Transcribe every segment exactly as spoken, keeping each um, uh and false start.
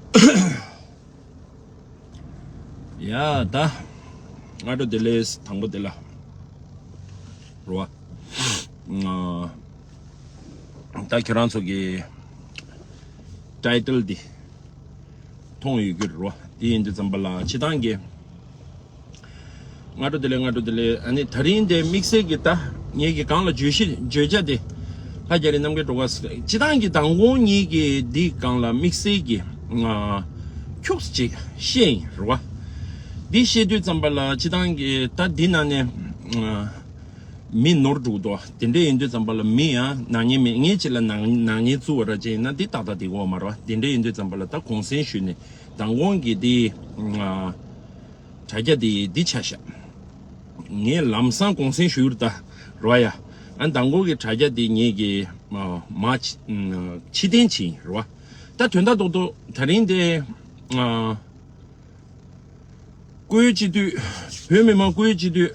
ཡ་ད། སྔ་དྲོ་བདེ་ལེགས། དང་པོ་དེ་ལ། རོ། ད་ཁྱེད་རང་ཚོ་གི་ཊའི་ཊལ་འདི་མཐོང་ཡོད་ཀྱི་རོ། དེ་ཡིན་དུས་ཙམ་པ་ལ་སྤྱི་བཏང་གི། སྔ་དྲོ་བདེ་ལེགས། སྔ་དྲོ་བདེ་ལེགས། ཨ་ནི་ད་རིང་དེ་དམིགས་བསལ་གྱི་ད་ངེད་ཀྱི་སྒང་ལ་བརྗོད་གཞི་བརྗོད་བྱ་དེ་ལྷ་རྒྱ་རི་རྣམ་རྒྱལ་སྒྲོལ་དཀར། སྤྱི་བཏང་གི་མདང་དགོང་ངེད་ཀྱི་འདི་སྒང་ལ་དམིགས་བསལ་གྱི་ང་ཁྱུག་ཅིག་བཤད་ཡིན་རེད་བ། འདི་བཤད་དུས་ཙམ་པ་ལ་སྤྱི་བཏང་གི་ད་འདི་ནང་ནས་ང་མི་ནོར་འགྲོ་གི་འདུག་དེ་འདྲ་ཡིན་དུས་ཙམ་པ་ལ་མི་ཡང་ནག་ཉེས་མེད། ངེད་ཅིག་ལ་ནག་ནག་ཉེས་བཙུགས་པ་ར་ཅིག་ཡིན་ན་འདི་ཏག་ཏག་འགྲིག་གི་ཡོད་མ་རེད་བ། དེ་འདྲ་ཡིན་དུས་ཙམ་པ་ལ་ད་གུང་སེང་ཞུས་ནས་མདང་དགོང་གི་འདི་ང་དྲ་རྒྱ་དེ་འདི་ཆ་བཞག་ངས་ལམ་སང་གུང་སེང་ཞུ་ཡུར་ད་རོ་ཡ། ཨ་མདང་དགོང་གི་དྲ་རྒྱ་དེ་ངེད་ཀྱི་མ་ཕྱི་ཕྱི་བསྟན་ཆེན་རོ། ད་དོན་དག་རྡོག་རྡོག་ད་རིང་དེ་ཨ་བཀུར་འོས་སྤྱི་འཐུས། བོད་མི་མང་བཀུར་འོས་སྤྱི་འཐུས།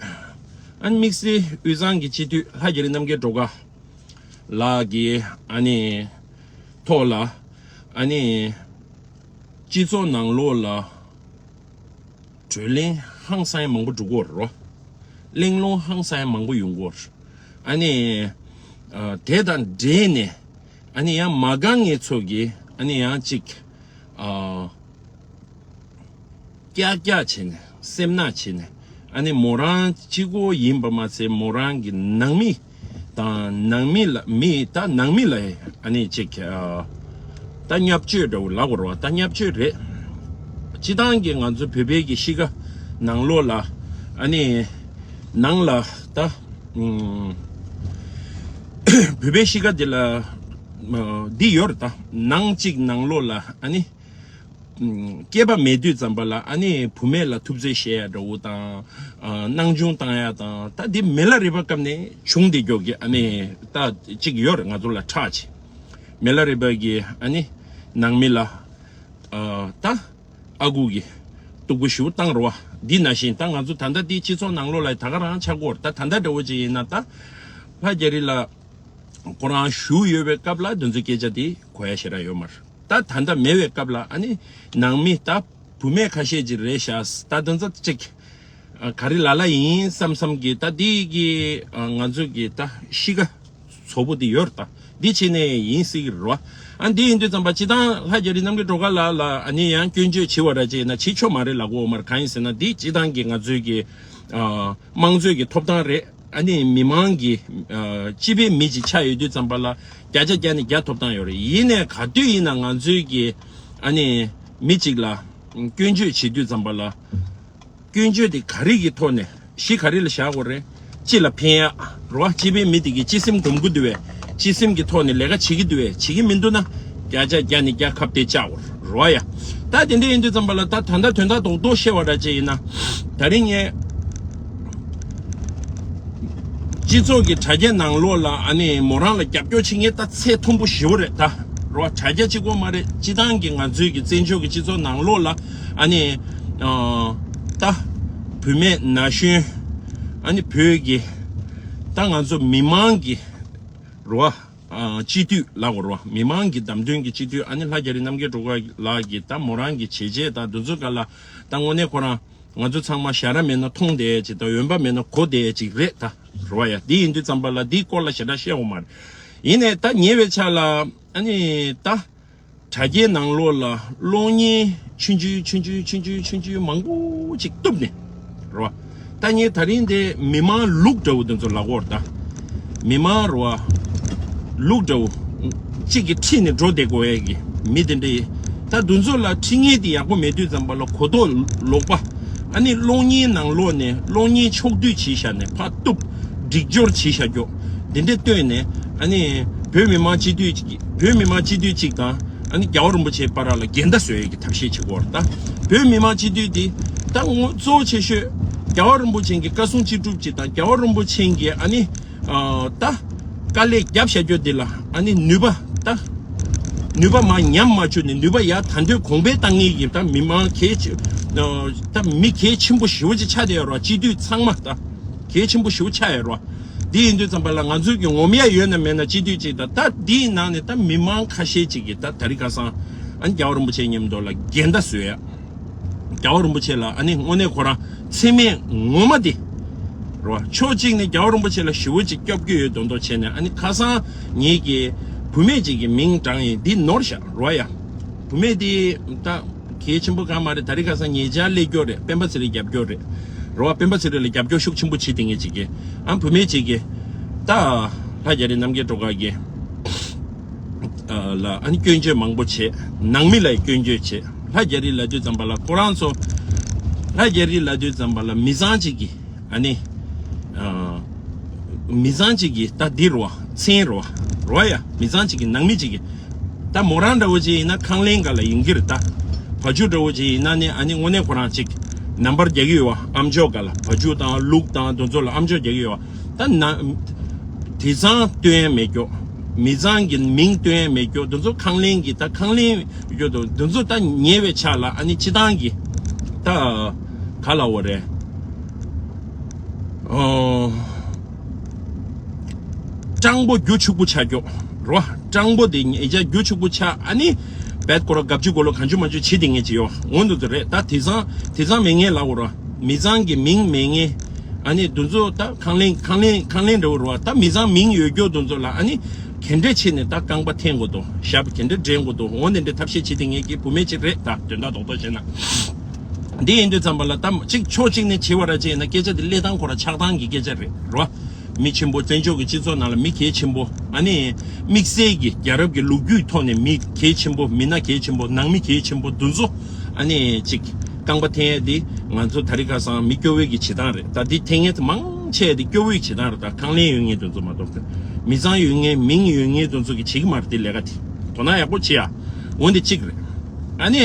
ཨ་ནི་དམིགས་བསལ་དབུས་གཙང་གི་སྤྱི་འཐུས་ལྷ་རྒྱ་རི་རྣམ་རྒྱལ་སྒྲོལ་དཀར་ལགས་ཀྱི་ཨ་ནི་ཐོག་ལ་ཨ་ནི་སྤྱི་ཚོགས་ནང་ལོགས་ལ། གྲོས་གླེང་ཧང་སང་ཡང་མང་པོ་འགྲོ་གི་ཡོད་རེད། གླེང་སློང་ཧང་སང་ཡང་མང་པོ་ཡོང་གི་ཡོད་རེད། ཨ་ནི་ཨ་དེ་དང་འབྲེལ་ནས་ཨ་ནི་ཡང་མ་དགའ་མཁན་ཚོ་གིས་ཨ་ནི་ཡང་ཅིག་ཨ་ཀྱག་ཀྱག་བྱས་ནས་སེམས་ནག་བྱས་ནས། ཨ་ནི་མོ་རང་གཅིག་པོ་ཡིན་པ་མ་ཚད་མོ་རང་གི་ནང་མི་དང་ནང་མི་ལ་མི་ད་ནང་མི་ལ་ཨ་ནི་ཅིག་ཨ་ད་བརྙས་བཅོས་འདྲ་བོ་ལབ་དགོས་རེད་བ། ད་བརྙས་བཅོས་རེད། སྤྱི་བཏང་གི་ང་ཚོ་བོད་པའི་གི་གཤིས་ཀ་ནང་ལོགས་ལ་ཨ་ནི་ནང་ལ་ད་ཨུམ་བོད་པའི་གཤིས་ཀ་འདི་ལ་ཨ་འདི་ཡོད་རེད། ད་ནང་གཅིག་ནང་ལོགས་ལ་ཨ་ནི། སྐྱེས་པ་མེད་དུས་ཙམ་པ་ལ་ཨ་ནི་བུད་མེད་ལ་ཐུབ་ཚོད་བཤད་ཡ་འདྲ་བོ་དང་། ཨ་སྣང་ཆུང་བཏང་ཡ་དང་། ད་འདི་མི་ལ་རས་པ་སྐབས་ནས་བྱུང་བསྡད་རྒྱུ་གི་ཨ་ནི་ད་གཅིག་ཡོད་རེད། ང་ཚོ་ལ་ཁྲག་ཅིག་མི་ལ་རས་པ་གི་ཨ་ནི་ནང་མི་ལ་ཨ་ད་ཨ་ཁུ་གི་སྡུག་པོ་ཞེ་པོ་བཏང་རེད་བ། འདི་ནང་བཞིན་ད་ང་ཚོ་ད་ལྟ་འདི་སྤྱི་ཚོགས་ནང་ལོགས་ལ་ད་ག་རང་ཆགས་ཀྱི་ཡོད་རེད། ད་ད་ལྟ་འདྲ་བོ་ཅིག་ཡིན་ན་ད་ལྷ་རྒྱ་རི་ལགས་ཁོ་རང་བཞུགས་ཡོད་པའི་སྐབས་ལ་འདི་ཚོ་སྐད་ཆ་འདི་གོ་ཡ་ཞེ་དྲག་ཡོད་མ་རེད། ད་ད་ལྟ་མེད་པའི་སྐབས་ལ་ཨ་ནི་ནང་མི་ད་བུད་མེད་ཁ་ཤས་ཅིག་རེད་ཤག་ད་དོན་ཚ་གཅིག་ཨ་ག་རེ་ལ་ལ་ཡིན་བསམ་བསམ་གི་ད་འདི་གི་ཨ་ང་ཚོ་གི་ད་གཤིས་ཀ་ཚོགས་པོ་འདི་ཡོད་རེད། ད་འདི་བྱས་ནས་ཡིན་སྲིད་ཀྱི་རེད་བ། ཨ་འདི་ཡིན་དུས་ཙམ་པ་སྤྱི་བཏང་ལྷ་རྒྱ་རི་རྣམ་རྒྱལ་སྒྲོལ་དཀར་ལགས་ལ་ཨ་ནི་ཡང་སྐྱོན་བརྗོད་བྱེད་པ་ར་བྱས་ན་བྱེད་ཆོག་མ་རེད་ལབ་ཀྱི་ཡོད་མ་རེད། གང་ཡིན་ཟེར་ན་འདི་སྤྱི་བཏང་གི་ང་ཚོའི་གི་ཨ་དམངས་གཙོའི་གི་ཐོབ་ཐང་རེད། ཨ་ནི་མི་མང་གི་ཨ་སྤྱི་པའི་མི་ཅིག་ཆགས་ཡོད་དུས་ཙམ་པ་ལ་བརྒྱ་ཆ་བརྒྱ་ནས་བརྒྱ་ཐོབ་ཐང་ཡོད་རེད། ཡིན་ནའི་ག་དུས་ཡིན་ན་ང་ཚོའི་གི་ཨ་ནི་མི་གཅིག་ལ་སྐྱོན་བརྗོད་བྱེད་དུས་ཙམ་པ་ལ་སྐྱོན་བརྗོད་དེ་ག་རེ་གི་ཐོག་ནས་གཞི་ག་རེ་ལ་བཞག་དགོས་རེད། སྤྱི་ལ་ཕན་ཡག་རེད་བ། སྤྱི་པའི་མི་དེ་གི་སྤྱི་སེམས་སྒོམ་གི་འདུག་བས། སྤྱི་སེམས་ཀྱི་ཐོག་ནས་ལས་ཀ་བྱེད་ཀྱི་འདུག་བས། བྱེད་ཀྱི་མི་འདུག་ན་བརྒྱ་ཆ་བརྒྱ་ནས་བརྒྱ་ཁ་གཏད་བཅག་དགོས་རེད་བ་ཡ། ད་དེ་འདྲ་ཡིན་དུས་ཙམ་པ་ལ་ད་ད་ལྟ་དོན་དག་རྡོག་རྡོག་བཤད་པ་འདྲ་ཅིག་ཡིན་ན། ད་རིང་ངས་སྤྱི་ཚོགས་ཀྱི་དྲ་རྒྱ་ནང་ལོགས་ལ་ཨ་ནི་མོ་རང་ལ་རྒྱབ་སྐྱོར་བྱེད་མཁན་ད་ཚད་མཐོན་པོ་ཞེ་པོ་རེད། ད་རོ་དྲ་རྒྱ་གཅིག་པོ་མ་རེད། སྤྱི་བཏང་གི་ང་ཚོའི་གི་བཙན་བྱོལ་གྱི་སྤྱི་ཚོགས་ནང་ལོགས་ལ་ཨ་ནི་ཨ་ད་བུད་མེད་ན་གཞོན་ཨ་ནི་བོད་ཀྱི་ད་ང་ཚོ་མི་མང་གི་རོ་ཨ་སྤྱི་འཐུས་ལབ་དགོས་རོ། མི་མང་གི་བདམས་ཐོན་གྱི་སྤྱི་འཐུས་ཨ་ནི་ལྷ་རྒྱ་རི་རྣམ་རྒྱལ་སྒྲོལ་དཀར་ལགས་ཀྱི་ད་མོ་རང་གི་བྱས་རྗེས་ད་འདི་ཚོ་ག་ལ་ད་དངོས་གནས་ཁོ་རང་ང་ཚོ་ཚང་མ་ཞ་ར་མེད་ན་མཐོང་བསྡད་ཅིག་ད་འོན་པ་མེད་ན་གོ་བསྡད་ཅིག་རེད། ད་རོ་ཡ་འདི་ཡིན་དུས་ཙམ་པ་ལ་འདིའི་སྐོར་ལ་ཞེ་དྲག་བཤད་འོང་མ་རེད། ཡིན་ནའི་ད་ཉེ་བའི་ཆར་ལ་ཨ་ནི་ད་དྲ་རྒྱའི་ནང་ལོགས་ལ་གློག་བརྙན་ཆུང་ཆུང་ཆུང་ཆུང་ཆུང་ཆུང་ཆུང་ཆུང་མང་པོ་ཅིག་གཏུབ་ནས་རོ། ད་ངས་ད་རིང་དེ་མི་མང་ལུག་འདྲ་བོ་དེ་ཚོ་ལབ་ཀྱི་ཡོད་རེད། ད་མི་མང་རོ་ལུག་འདྲ་བོ་གཅིག་གི་ཁྲིད་ནས་འགྲོ་བསྡད་དགོས་ཡས་ཀྱི་མི་དེ་འདྲ་ཡིན། ད་དེ་ཚོ་ལ་ཁྲིད་མཁན་དེ་ཡག་པོ་མེད་དུས་ཙམ་པ་ལ་གོ་རྟོགས་ལོག་པ། ཨ་ནི་གློག་བརྙན་ནང་ལོགས་ནས་གློག་བརྙན་ཕྱོགས་བསྡུས་བྱས་བཞག་ནས་ཕར་གཏུབ་སྒྲིག་སྦྱོར་བྱས་བཞག་རྒྱུ་དེ་འདྲ་བཏོན་ནས་ཨ་ནི་བོད་མི་མང་སྤྱི་འཐུས་ཅིག་བོད་མི་མང་སྤྱི་འཐུས་ཅིག་དང་ཨ་ནི་རྒྱལ་བ་རིན་པོ་ཆེའི་བར་ལ་འགལ་ཟླ་བཟོ་ཡས་ཀྱི་ཐབས་ཤེས་བྱེད་ཀྱི་ཡོད་རེད། ད་བོད་མི་མང་སྤྱི་འཐུས་འདི་ད་ངོ་གཙོ་ཆེ་ཤོས་རྒྱལ་བ་རིན་པོ་ཆེ་གི་བཀའ་གསུང་ཅི་སྒྲུབ་ཅིག་དང་རྒྱལ་བ་རིན་པོ་ཆེ་གི་ཨ་ནི་ཨ་ད་དཀའ་ལས་བརྒྱབ་བཞག་རྒྱུ་འདི་ལ་ཨ་ནི་ནུས་པ་ད་ནུས་པ་མར་ཉམས་མ་བཅུག་ནས་ནུས་པ་ཡར་ད་འདོད་གོང་འཕེལ་བཏང་མཁན་གྱི་ད་མི་མང་གལ་ཆེ་ཨ་ད་མི་གལ་ཆེན་པོ་ཞེ་པོ་ཅིག་ཆགས་བསྡད་ཡོད་རེད། སྤྱི་འཐུས་ཚང་མ་ད་གལ་ཆེན་པོ་ཞེ་པོ་ཆགས་ཡོད་རེད། འདི་ཡིན་དུས་ཙམ་པ་ལ་ང་ཚོའི་གི་ངོམ་ཡ་ཡོད་ན་མེད་ན་སྤྱི་འཐུས་ཅིག་ད་ད་འདིའི་ནང་ནས་ད་མི་མང་ཁ་ཤས་ཅིག་གིས་ད་དེ་རིང་ཁ་སང་ ཨ་ནི་རྒྱལ་བ་རིན་པོ་ཆེ་མཉམ་དུ་ལ་འགལ་ཟླ་བཟོས་ཡ། རྒྱལ་བ་རིན་པོ་ཆེ་ལ་ཨ་ནི་དངོས་གནས་ཁོ་རང་མཚན་སྨད་ངོ་མ་དེ། རོ། ཕྱོགས་གཅིག་ནས་རྒྱལ་བ་རིན་པོ་ཆེ་ལ་ཞེ་པོ་ཅིག་སྐྱོབ་རྒྱུ་ཡོད་མདོག་མདོག་བྱས་ནས། ཨ་ནི་ཁ་སང་ངེད་ཀྱི་བུད་མེད་ཅིག་གི་མིང་དྲངས་ཡིན། འདི་ནོར་བཞག་རོ་ཡ། བུད་མེད་དེ་ད་གལ་ཆེན་པོ་གང་མ་རེད། ད་རེས་ཁ་སང་ཉེ་ཆར་སླེབས་ཀྱོག་རེད། སྤེན་པ་ཚེ་རིང་རྒྱབ་ཀྱོག་རེད། རོ། སྤེན་པ་ཚེ་རིང་ལ་རྒྱབ་སྐྱོར་ཤུགས་ཆེན་པོ་བྱེད་དེ་ངེད་ཅིག་གི། ཨ། བུད་མེད་ཅིག་གི་ད་ལྷ་རྒྱ་རི་རྣམ་རྒྱལ་སྒྲོལ་དཀར་གྱི་ལ་ཨ་ནི་སྐྱོན་བརྗོད་མང་པོ་བྱས། ནང་མི་ལ་སྐྱོན་བརྗོད་བྱས། ལྷ་རྒྱ་རི་ལབ་དུས་ཙམ་པ་ལ་ཁོ་རང་ཚོ། ལྷ་རྒྱ་རི་ལབ་དུས་ཙམ་པ་ལ་མི་ཚང་ཅིག་གི་ཨ་ནི། ཨ། མི་ཚང་ཅིག་གི་ད་འདི་རོ། མཚན་རོ། རོ་ཡ། མི་ཚང་ཅིག་གི་ནང་མི་ཅིག་གི། ད་མོ་རང་འདྲ་བོ་ཅིག་ཡིན་ན་ཁང་ལེན་ག་ལ་ཡིན་གྱི་རེད། ད་བ་ཕྱུགས་འདྲ་བོ་ཅིག་ཡིན་ན་ནི་ཨ་ནི་དངོས་གནས་ཁོ་རང་ཅིག་ནམ་བར་རྒྱག་གི་ཡོད་བ། ཨམ་ཅོག་ག་ལ་བ་ཕྱུགས་དང་ལུག་དང་དེ་ཚོ་ལ་ཨམ་ཅོག་རྒྱག་གི་ཡོད་བ། ད་ན་དེ་ཚང་སྟོན་ཡ་མེད་ཀྱོག་མི་ཚང་གི་མིང་སྟོན་ཡ་མེད་ཀྱོག་དེ་ཚོ་ཁང་ལེན་གྱི། ད་ཁང་ལེན་ཡོད་དོ། དེ་ཚོ་ད་ཉེ་བའི་ཆ་ལ་ཨ་ནི་སྤྱི་བཏང་གི་ད་ག་ལ་འོ་རེད། ཨོ། སྤྲང་པོ་རྒྱུ་ཕྱུག་པོ་ཆགས་ཀྱོག་རོ། སྤྲང་པོ་དེ་ཉེ་ཆར་རྒྱུ་ཕྱུག་པོ་ཆགས། ཨ་ནི་བད་ཀོ་ར་དགའ་བཅུ་གོ་ལོ་གང་བྱུང་མང་བྱུང་བྱེད་དེ་ངེད་ཅིག་ཡོད། འོ་འདི་ཚོ་རེད། ད་དེ་ཚང་དེ་ཚང་མེད་ངེས་ལ་འོ་རོ། མི་ཚང་གི་མིང་མེད་ངེས། ཨ་ནི་དེ་ཚོ་ད་ཁང་ལེན་ཁང་ལེན་ཁང་ལེན་འདྲ་བོ་རོ། ད་མི་ཚང་མིང་ཡོད་ཀྱོག་དེ་ཚོ་ལ་ཨ་ནི་ག་འདྲས་བྱས་ནས་ད་རྐང་པ་འཐེན་དགོས་དོ། ཞབས་ག་འདྲས་འདྲེན་དགོས་དོ། འོ་འདི་འདྲས་ཐབས་ཤེས་བྱེད་དེ་ངེད་ཀྱི་བུད་མེད་ཅིག་རེད། ད་དོན་དག་རྡོག་རྡོག་བྱས་ན། འདི་ཡིན་དུས་ཙམ་པ་ལ་ད་གཅིག་ཕྱོགས་གཅིག་ནས་བྱས་པ་ར་བྱས་ན་སྐད་ཆ་དེ་གླེང་སྟངས་ཁོ་ར་ཆགས་སྟངས་ཀྱི་སྐད་ཆ་རེད་རོ། མི་ཆེན་པོ་བཙན་བྱོལ་གྱི་སྤྱི་ཚོགས་ནང་ལ་མི་གལ་ཆེན་པོ། ཨ་ནི་དམིགས་བསལ་གྱི་རྒྱལ་རབས་ཀྱི་ལོ་རྒྱུས་ཐོག་ནས་མི་གལ་ཆེན་པོ། མི་སྣ་གལ་ཆེན་པོ། ནང་མི་གལ་ཆེན་པོ་འདི་ཚོ་ཨ་ནི་ཅིག་རྐང་པ་འཐེན་ཡ་དེ་ང་ཚོ་ད་རེས་ཁ་སང་མི་སྐྱོ་བོའི་གི་བྱེད་སྟངས་རེད། ད་འདི་འཐེན་མཁན་དེ་མང་ཆེ་དེ་སྐྱོ་བོའི་བྱེད་སྟངས་རེད། ད་ཁང་ལེན་ཡོད་མཁན་དེ་ཚོ་མ་གཏོགས་མི་ཚང་ཡོད་མཁན་མིང་ཡོད་མཁན་དེ་ཚོ་གི་བྱེད་ཀྱི་མ་རེད། དེ་ལས་ཀ་དེ་དོ་སྣང་ཡག་པོ་བྱེད་ཡ། འོ་འདི་གཅིག་རེད། ཨ་ནི་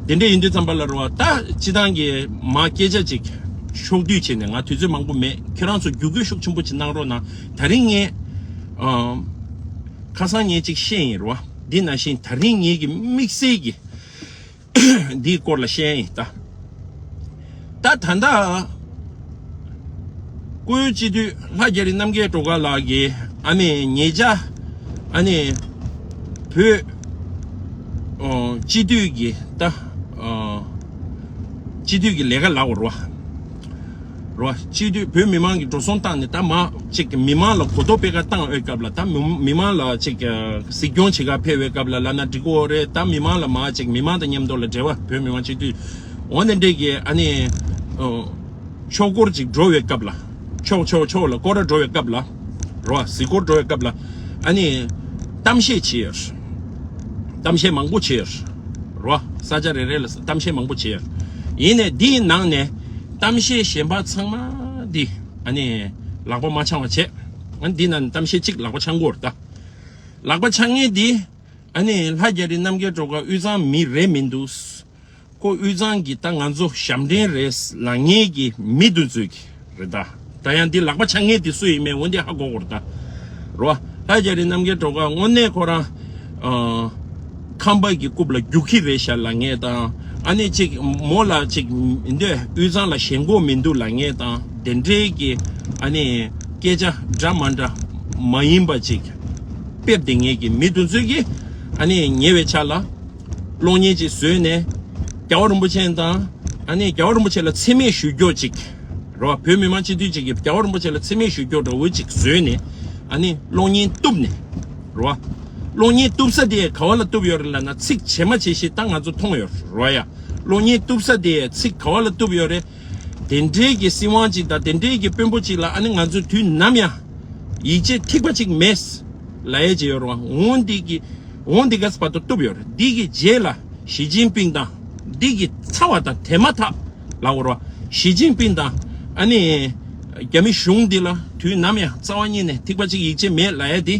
དེ་འདྲ་ཡིན་དུས་ཙམ་པ་ལ་རོ། ད་སྤྱི་བཏང་གི་མ་སྐད་ཆ་ཅིག་ཕྱོགས་བསྡུས་བྱས་ནས་ང་དུས་ཚོད་མང་པོ་མེད། ཁྱེད་རང་ཚོ་བརྒྱུད་སྐུལ་ཤུགས་ཆེན་པོ་ཅིག་གནང་རོགས་གནང་། ད་རིང་ངས་ཨ་ཁ་སང་ངས་ཅིག་བཤད་ཡིན་རོ། འདི་ནང་བཞིན་ད་རིང་ངེད་ཀྱི་དམིགས་བསལ་གྱི་འདིའི་སྐོར་ལ་བཤད་ཡིན། ད་ད་ད་ལྟ་སྐུའི་སྤྱི་འཐུས་ལྷ་རྒྱ་རི་རྣམ་རྒྱལ་སྒྲོལ་དཀར་ལགས་ཀྱིས་ཨ་ནི་ཉེ་ཆར་ཨ་ནི་བོད་ཨོ་སྤྱི་འཐུས་ཀྱི་ད་ཨོ་སྤྱི་འཐུས་ཀྱི་ལས་ཀ་ལབ་དགོས་རེད་བ། རེད་བ། སྤྱི་འཐུས་བོད་མི་མང་གི་འགྲོ་སོང་བཏང་ནས་ད་མ་གཅིག་གི་མི་མང་ལ་གོ་རྟོགས་སྤེལ་ག་བཏང་འོས་སྐབས་ལ། ད་མི་མི་མང་ལ་གཅིག་གཟིགས་སྐྱོང་བྱེད་ག་ཕེབས་པའི་སྐབས་ལ་ལབ་ན་འགྲིག་གི་ཡོད་རེད། ད་མི་མང་ལ་མ་གཅིག་མི་མང་དང་མཉམ་དུ་ལ་འབྲེལ་བ། བོད་མི་མང་སྤྱི་འཐུས་འོ་ནས་འདྲེ་གི་ཨ་ནི་ཨོ་ཕྱོགས་སྐོར་ཅིག་འགྲོ་བའི་སྐབས་ལ། ཕྱོགས་ཕྱོགས་ཕྱོགས་ལ་སྐོར་ར་འགྲོ་བའི་སྐབས་ལ། རེད་བ། གཟིགས་སྐོར་འགྲོ་བའི་སྐབས་ལ་ཨ་ནི་གཏམ་བཤད་བྱས་ཡོད། གཏམ་བཤད་མང་པོ་བྱས་ཡོད། རེད་བ། ས་ཆ་རེ་རེ་ལ་གཏམ་བཤད་མང་པོ་བྱས་ཡོད། ཡིན་ནའི་འདིའི་ནང་ནས་གཏམ་བཤད་གཞན་པ་ཚང་མ་འདི་ཨ་ནི་ལག་པ་མ་འཆང་བ་བྱས། ཨ་ནི་འདི་ནང་ནས་གཏམ་བཤད་གཅིག་ལག་པ་འཆང་གི་ཡོད་རེད་ད། ལག་པ་འཆང་མཁན་འདི་ཨ་ནི་ལྷ་རྒྱ་རི་རྣམ་རྒྱལ་སྒྲོལ་དཀར་དབུས་གཙང་མི་རེད་མི་འདུག་ཁོ་དབུས་གཙང་གི་ད་ང་ཚོ་ཞབས་འདྲེན་རེད་ལབ་མཁན་གྱི་མི་དེ་ཚོ་གི་རེད་ད། ད་ཡང་འདི་ལག་པ་འཆང་མཁན་དེ་སུ་ཡིན་མིན་འོ་འདི་ཧ་གོ་དགོས་རེད་ད། རེད་བ། ལྷ་རྒྱ་རི་རྣམ་རྒྱལ་སྒྲོལ་དཀར་དངོས་གནས་ཁོ་རང་ཨ་ཁམས་པ་གི་རྐུབ་ལ་རྒྱུག་ཁྱི་རེད་ཤག་ལབ་མཁན་དང་། ཨ་ནི་གཅིག་མོ་ལ་གཅིག་འདི་དབུས་གཙང་ལ་ཞེན་ཁོག་མི་འདུག་ལབ་མཁན་དང་། དེ་འདྲའི་གི་ཨ་ནི་སྐད་ཆ་འདྲ་མ་འདྲ་མ་ཡིན་པ་ཅིག་སྤེབས་བསྡད་མཁན་གྱི་མི་དེ་ཚོ་གིས་ཨ་ནི་ཉེ་བའི་ཆར་ལ། གློག་བརྙན་ཅིག་བཟོས་ནས། རྒྱལ་བ་རིན་པོ་ཆེ་དང་། ཨ་ནི་རྒྱལ་བ་རིན་པོ་ཆེ་ལ་མཚན་སྨད་ཞུ་རྒྱུ་ཅིག་རེད་བ། བོད་མི་མང་སྤྱི་འཐུས་ཅིག་གིས་རྒྱལ་བ་རིན་པོ་ཆེ་ལ་མཚན་སྨད་ཞུ་རྒྱུ་འདྲ་བོ་ཅིག་བཟོས་ནས། ཨ་ནི་གློག་བརྙན་གཏུབ་ནས། རེད་བ། གློག་བརྙན་གཏུབ་ས་དེ་ག་བ་ལ་གཏུབ་ཡོད་རེད་ལབ་ན། ཚིག་བྱེ་མ་བྱེ་ཞིག་ད་ང་ཚོ་མཐོང་ཡོད་རེད་བ་ཡ། གློག་བརྙན་གཏུབ་ས་དེ་ཚིག་ག་བ་ལ་གཏུབ་ཡོད་རེད། དེ་འདྲའི་གི་སྲིད་དབང་ཅིག་དང་དེ་འདྲའི་གི་དཔོན་པོ་ཅིག་ལ་ཨ་ནི་ང་ཚོ་དུས་ནམ་ཡང་ཡིད་ཆེས་ཐིགས་པ་ཅིག་མེད་ལབ་ཡས་ཅིག་ཡོད་རེད་བ། འོ་འདི་གི་འོ་འདི་ག་ས་བར་དུ་གཏུབ་ཡོད་རེད། འདི་གི་རྗེས་ལ་ཞི་ཅིན་ཕིང་དང་། འདི་གི་ཚར་བ་དང་དེ་མ་ཐག་ལབ་དགོས་རེད་བ། ཞི་ཅིན་ཕིང་དང་ཨ་ནི་རྒྱ་མི་གཞུང་འདི་ལ་དུས་ནམ་ཡང་རྩ་བ་ཉིད་ནས་ཐིགས་པ་ཅིག་ཡིད་ཆེས་མེད་ལབ་ཡས་འདི།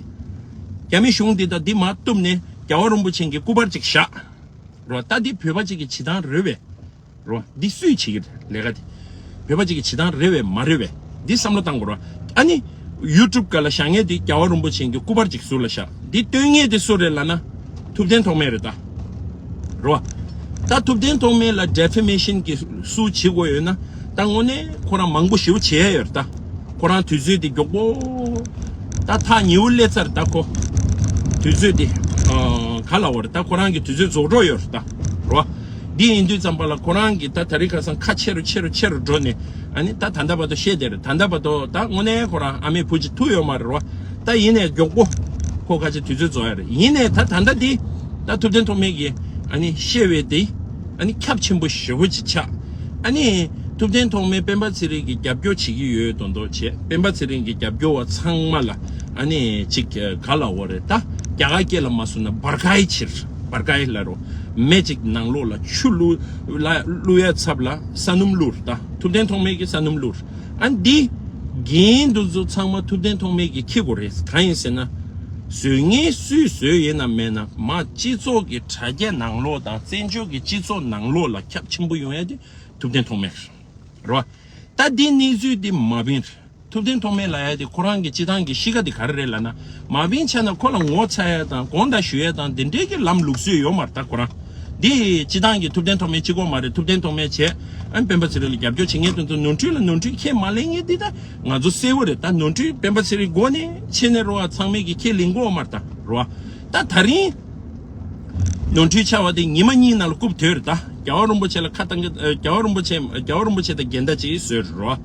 རྒྱ་མི་གཞུང་འདི་དང་འདི་མར་གཏུབ་ནས་རྒྱལ་བ་རིན་པོ་ཆེ་གི་སྐུ་པར་ཅིག་བཞག་རོ། ད་འདི་བོད་པ་ཅིག་གི་བྱེད་སྟངས་རེད་བས། རོ། འདི་སུས་བྱེད་ཀྱི་རེད་ལས་ཀ་འདི། བོད་པ་ཅིག་གི་བྱེད་སྟངས་རེད་བས་མ་རེད་བས། འདི་བསམ་བློ་བཏང་དགོས་རོ། ཨ་ནི་ཡུ་ཊུབ་སྒང་ལ་བཞག་མཁན་འདི་རྒྱལ་བ་རིན་པོ་ཆེ་གི་སྐུ་པར་ཅིག་ཟུར་ལ་བཞག་འདི་སྟོན་མཁན་འདི་སུ་རེད་ལབ་ན། ཐུབ་བསྟན་ཐོགས་མེད་རེད་ད། རོ། ད་ཐུབ་བསྟན་ཐོགས་མེད་ལ་ཌེ་ཕེ་མེ་ཤན་གྱི་སུ་བྱེད་དགོས་ཡོད་ན། ད་དངོས་གནས་ཁོ་རང་མང་པོ་ཞེ་པོ་བྱེད་ཡ་ཡོད་རེད་ད། ཁོ་རང་དུས་ཚོད་འདི་མགྱོགས་པོ། ད་ཐག་ཉེ་བོ་སླེབས་ཚར་རེད་ད་ཁོ། དུས་ཚོད་འདི། ཨ། ག་ལ་བར་ད་ཁོ་རང་གི་དུས་ཚོད་རྫོགས་འགྲོ་ཡོད་རེད་ད། རོ། འདི་ཡིན་དུས་ཙམ་པ་ལ་ཁོ་རང་གི་ད་དེ་རིང་ཁ་སང་ཁ་ཆེ་རུ་ཆེ་རུ་ཆེ་རུ་འགྲོ་ནས། ཨ་ནི་ད་ད་ལྟ་བར་དུ་བཤད་དེ་རེད། ད་ལྟ་བར་དུ་ད་དངོས་གནས་ཁོ་རང་ཨ་མའི་བུ་གཅིག་ཐུག་ཡོད་མ་རེད་རོ། ད་ཡིན་ནས་མགྱོགས་པོ་ཁོ་ཁ་ཆེ་དུས་ཚོད་རྫོགས་ཡ་རེད། ཡིན་ནས་ད་ད་ལྟ་འདི་ད་ཐུབ་བསྟན་ཐོགས་མེད་ཀྱི་ཨ་ནི་བཤད་པའི་དེ་ཨ་ནི་ཁྱབ་ཆེན་པོ་ཞེ་པོ་ཅིག་ཆགས། ཨ་ནི་ཐུབ་བསྟན་ཐོགས་མེད་སྤེན་པ་ཚེ་རིང་གི་རྒྱབ་སྐྱོར་བྱེད་ཀྱི་ཡོད་མདོག་མདོག་བྱས། སྤེན་པ་ཚེ་རིང་གི་རྒྱབ་སྐྱོར་བ་ཚང་མ་ལ་ཨ་ནི་ཅིག་ག་ལ་འོ་རེད་ད། རྒྱ་གར་སྐད་ལ་མ་སོང་ན་བར་གའི་ཕྱིར་བར་གའི་ལ་རོ། མེ་ཅིག་ནང་ལོགས་ལ་ཆུ་བླུག་ལ་བླུག་ཡ་ཚབ་ལ་ས་སྣུམ་བླུགས་རེད་ད། ཐུབ་བསྟན་ཐོགས་མེད་ཀྱི་ས་སྣུམ་བླུགས་རེད། ཨ་འདི་རྒན་འདི་ཚོ་ཚང་མ་ཐུབ་བསྟན་ཐོགས་མེད་ཀྱི་ཁྱི་གོ་རེད། གང་ཡིན་ཟེར་ན། བཟོས་ངན་སུས་བཟོས་ཡིན་ན་མེད་ན་མ་སྤྱི་ཚོགས་ཀྱི་དྲ་རྒྱ་ནང་ལོགས་དང་བཙན་བྱོལ་གྱི་སྤྱི་ཚོགས་ནང་ལོགས་ལ་ཁྱབ་ཆེན་པོ་ཡོང་ཡ་དེ་ཐུབ་བསྟན་ཐོགས་མེད་རེད། རོ། ད་འདི་གནས་ཚུལ་འདི་མ་བིན་རེད། ཐུབ་བསྟན་ཐོགས་མེད་ལ་ཡ་དེ་ཁོ་རང་གི་སྤྱི་བཏང་གི་གཤིས་ཀ་དེ་ག་རེ་རེད་ལབ་ན། མ་བིན་ཆ་ན་ཁོ་ལ་ངོ་ཚ་ཡ་དང་དགོངས་དག་ཞུ་ཡ་དང་དེ་འདྲའི་གི་ལམ་ལུགས་སྲོལ་ཡོད་མ་རེད་ད་ཁོ་རང་། འདི་སྤྱི་བཏང་གི་ཐུབ་བསྟན་ཐོགས་མེད་གཅིག་པོ་མ་རེད། ཐུབ་བསྟན་ཐོགས་མེད་བྱས་ཨ་སྤེན་པ་ཚེ་རིང་ལ་རྒྱབ་སྐྱོར་བྱེད་མཁན་དེ་ཚོ་ནོར་འཁྲུལ་ལ་ནོར་འཁྲུལ་ཁས་མ་ལེན་མཁན་འདི་ད་ང་ཚོ་གསལ་བོ་རེད། ད་ནོར་འཁྲུལ་སྤེན་པ་ཚེ་རིང་མགོ་ནས་ཕྱི་ནས་རོ་བ་ཚང་མས་ཀྱི་ཁས་ལེན་དགོས་མ་རེད་ད་རོ་བ། ད་ད་རིང་ནོར་འཁྲུལ་ཆགས་པ་དེ་ཉི་མ་གཉིས་ནང་ལ་རྐུབ་དོད་རེད་ད། རྒྱལ་བ་རིན་པོ་ཆེ་ལ་ཁ་བཏང་གི་ཨ། རྒྱལ་བ་རིན་པོ་ཆེ་རྒྱལ་བ་རིན་པོ་ཆེ་དང་འགལ་ཟླ་ཅིག་བཟོས་རེད་རོ།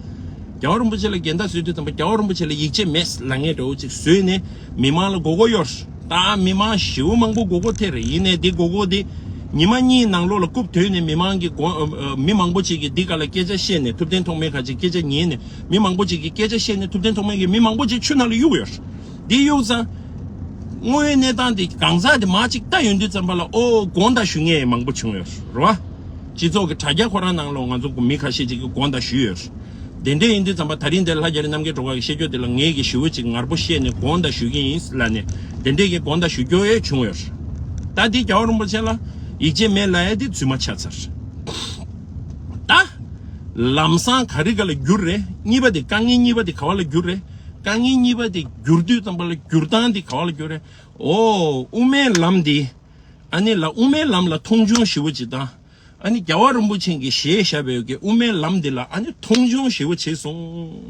རྒྱལ་བ་རིན་པོ་ཆེ་ལ་འགལ་ཟླ་བཟོས་དུས་ཙམ་པ་རྒྱལ་བ་རིན་པོ་ཆེ་ལ་ཡིད་ཆེས་མེད་ལབ་མཁན་འདྲ་བོ་ཅིག་བཟོས་ནས་མི་མང་ལ་མགོ་སྐོར་གཡོགས། ད་མི་མང་ཞེ་པོ་མང་པོ་མགོ་སྐོར་ཐེབས་རེད། ཡིན་ནའི་འདི་མགོ་སྐོར་འདི་ཉི་མ་གཉིས་ནང་ལོགས་ལ་རྐུབ་དོད་ནས་མི་མང་གི་མགོ་ཨ། མི་མང་པོ་ཅིག་གིས་འདི་ག་ལ་སྐད་ཆ་བཤད་ནས་ཐུབ་བསྟན་ཐོགས་མེད་ཁ་ཅིག་སྐད་ཆ་ཉན་ནས་མི་མང་པོ་ཅིག་གིས་སྐད་ཆ་བཤད་ནས་ཐུབ་བསྟན་ཐོགས་མེད་ཀྱིས་མི་མང་པོ་ཅིག་ཆུ་ནང་ལ་གཡུགས་ཡོད་རེད། འདི་གཡུགས་ཙང་། དངོས་ཡོད་གནས་སྟངས་དེ་གང་ཟག་དེ་མ་གཅིག་ལྟ་ཡོང་དུས་ཙམ་པ་ལ་ཨོ་དགོངས་དག་ཞུ་མཁན་མང་པོ་བྱུང་ཡོད་རེད་བ། སྤྱི་ཚོགས་ཀྱི་དྲ་རྒྱ་ཁོ་རང་ནང་ལོགས་ང་ཚོ་མི་ཁ་ཤས་ཅིག་གིས་དགོངས་དག་ཞུས་ཡོད་རེད། དེ་འདྲ་ཡིན་དུས་ཙམ་པ་ད་རིང་འདིར་ལྷ་རྒྱ་རི་རྣམ་རྒྱལ་སྒྲོལ་དཀར་གྱི་བཤད་རྒྱུ་དེ་ལ་ངས་ཀྱི་ཞུ་བ་ཅིག་ངར་པོ་བཤད་ནས་དགོངས་དག་ཞུ་གི་ཡིན་ལབ་ནས་དེ་འདྲས་ཀྱི་དགོངས་དག་ཞུ་རྒྱུ་ཡང་བྱུང་ཡོད་རེད། ད་འདི་རྒྱལ་བ་རིན་པོ་ཆེ་ལ་ཡིད་ཆེས་མེད་ལབ་ཡ་དེ་རྫུན་མ་ཆགས་ཚར། ད་ལམ་སང་ག་རེ་ག་ལ་འགྱུར་རེད། གཉིས་པ་དེ་དཀའ་ངལ་གཉིས་པ་དེ་ག་བ་ལ་འགྱུར་རེད། དཀའ་ངལ་གཉིས་པ་དེ་འགྱུར་དུས་ཙམ་པ་ལ་འགྱུར་སྟངས་དེ་ག་བ་ལ་འགྱུར་རེད། ཨོ་དབུ་མའི་ལམ་འདི་ཨ་ནི་ལ་དབུ་མའི་ལམ་ལ་མཐོང་ཆུང་ཞེ་པོ་ཅིག་དང་། ཨ་ནི་རྒྱལ་བ་རིན་པོ་ཆེ་གིས་བཞེས་བཞག་པའི་གི་དབུ་མའི་ལམ་འདི་ལ་ཨ་ནི་མཐོང་ཆུང་ཞེ་པོ་བྱས་སོང་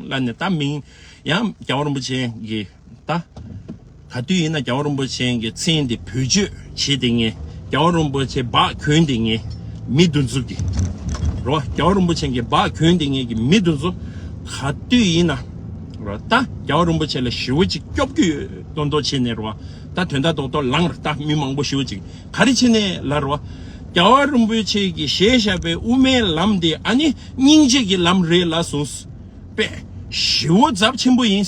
ལབ་ནས་ད་མིང་ཡང་རྒྱལ་བ་རིན་པོ་ཆེ་གིས་ད་ག་དུས་ཡིན་ན་རྒྱལ་བ་རིན་པོ་ཆེ་གི་མཚན་འདི་བེད་སྤྱོད་བྱེད་དེ་ངས་རྒྱལ་བ་རིན་པོ་ཆེ་སྦག་གྱོན་དེ་ངས་མི་འདི་ཚོ་གི་རོ། རྒྱལ་བ་རིན་པོ་ཆེ་གི་སྦག་གྱོན་དེ་ངས་གི་མི་འདི་ཚོ་ག་དུས་ཡིན་ན་རོ། ད་རྒྱལ་བ་རིན་པོ་ཆེ་ལ་ཞེ་པོ་ཅིག་སྐྱོབ་རྒྱུ་ཡོད་མདོག་མདོག་བྱས་ནས་རོ། ད་དོན་དག་རྡོག་རྡོག་ལངས་རེད། ད་མི་མང་པོ་ཞེ་པོ་ཅིག་ག་རེ་བྱས་ནས་ལབ་རོ། རྒྱལ་བ་རིན་པོ་ཆེ་གིས་བཞེས་བཞག་པའི་དབུ་མའི་ལམ་དེ་ཨ་ནི་སྙིང་རྗེ་གི་ལམ་རེད་ལབ་སོང་། པས་ཞེ་པོ་ཚབས་ཆེན་པོ་ཡིན།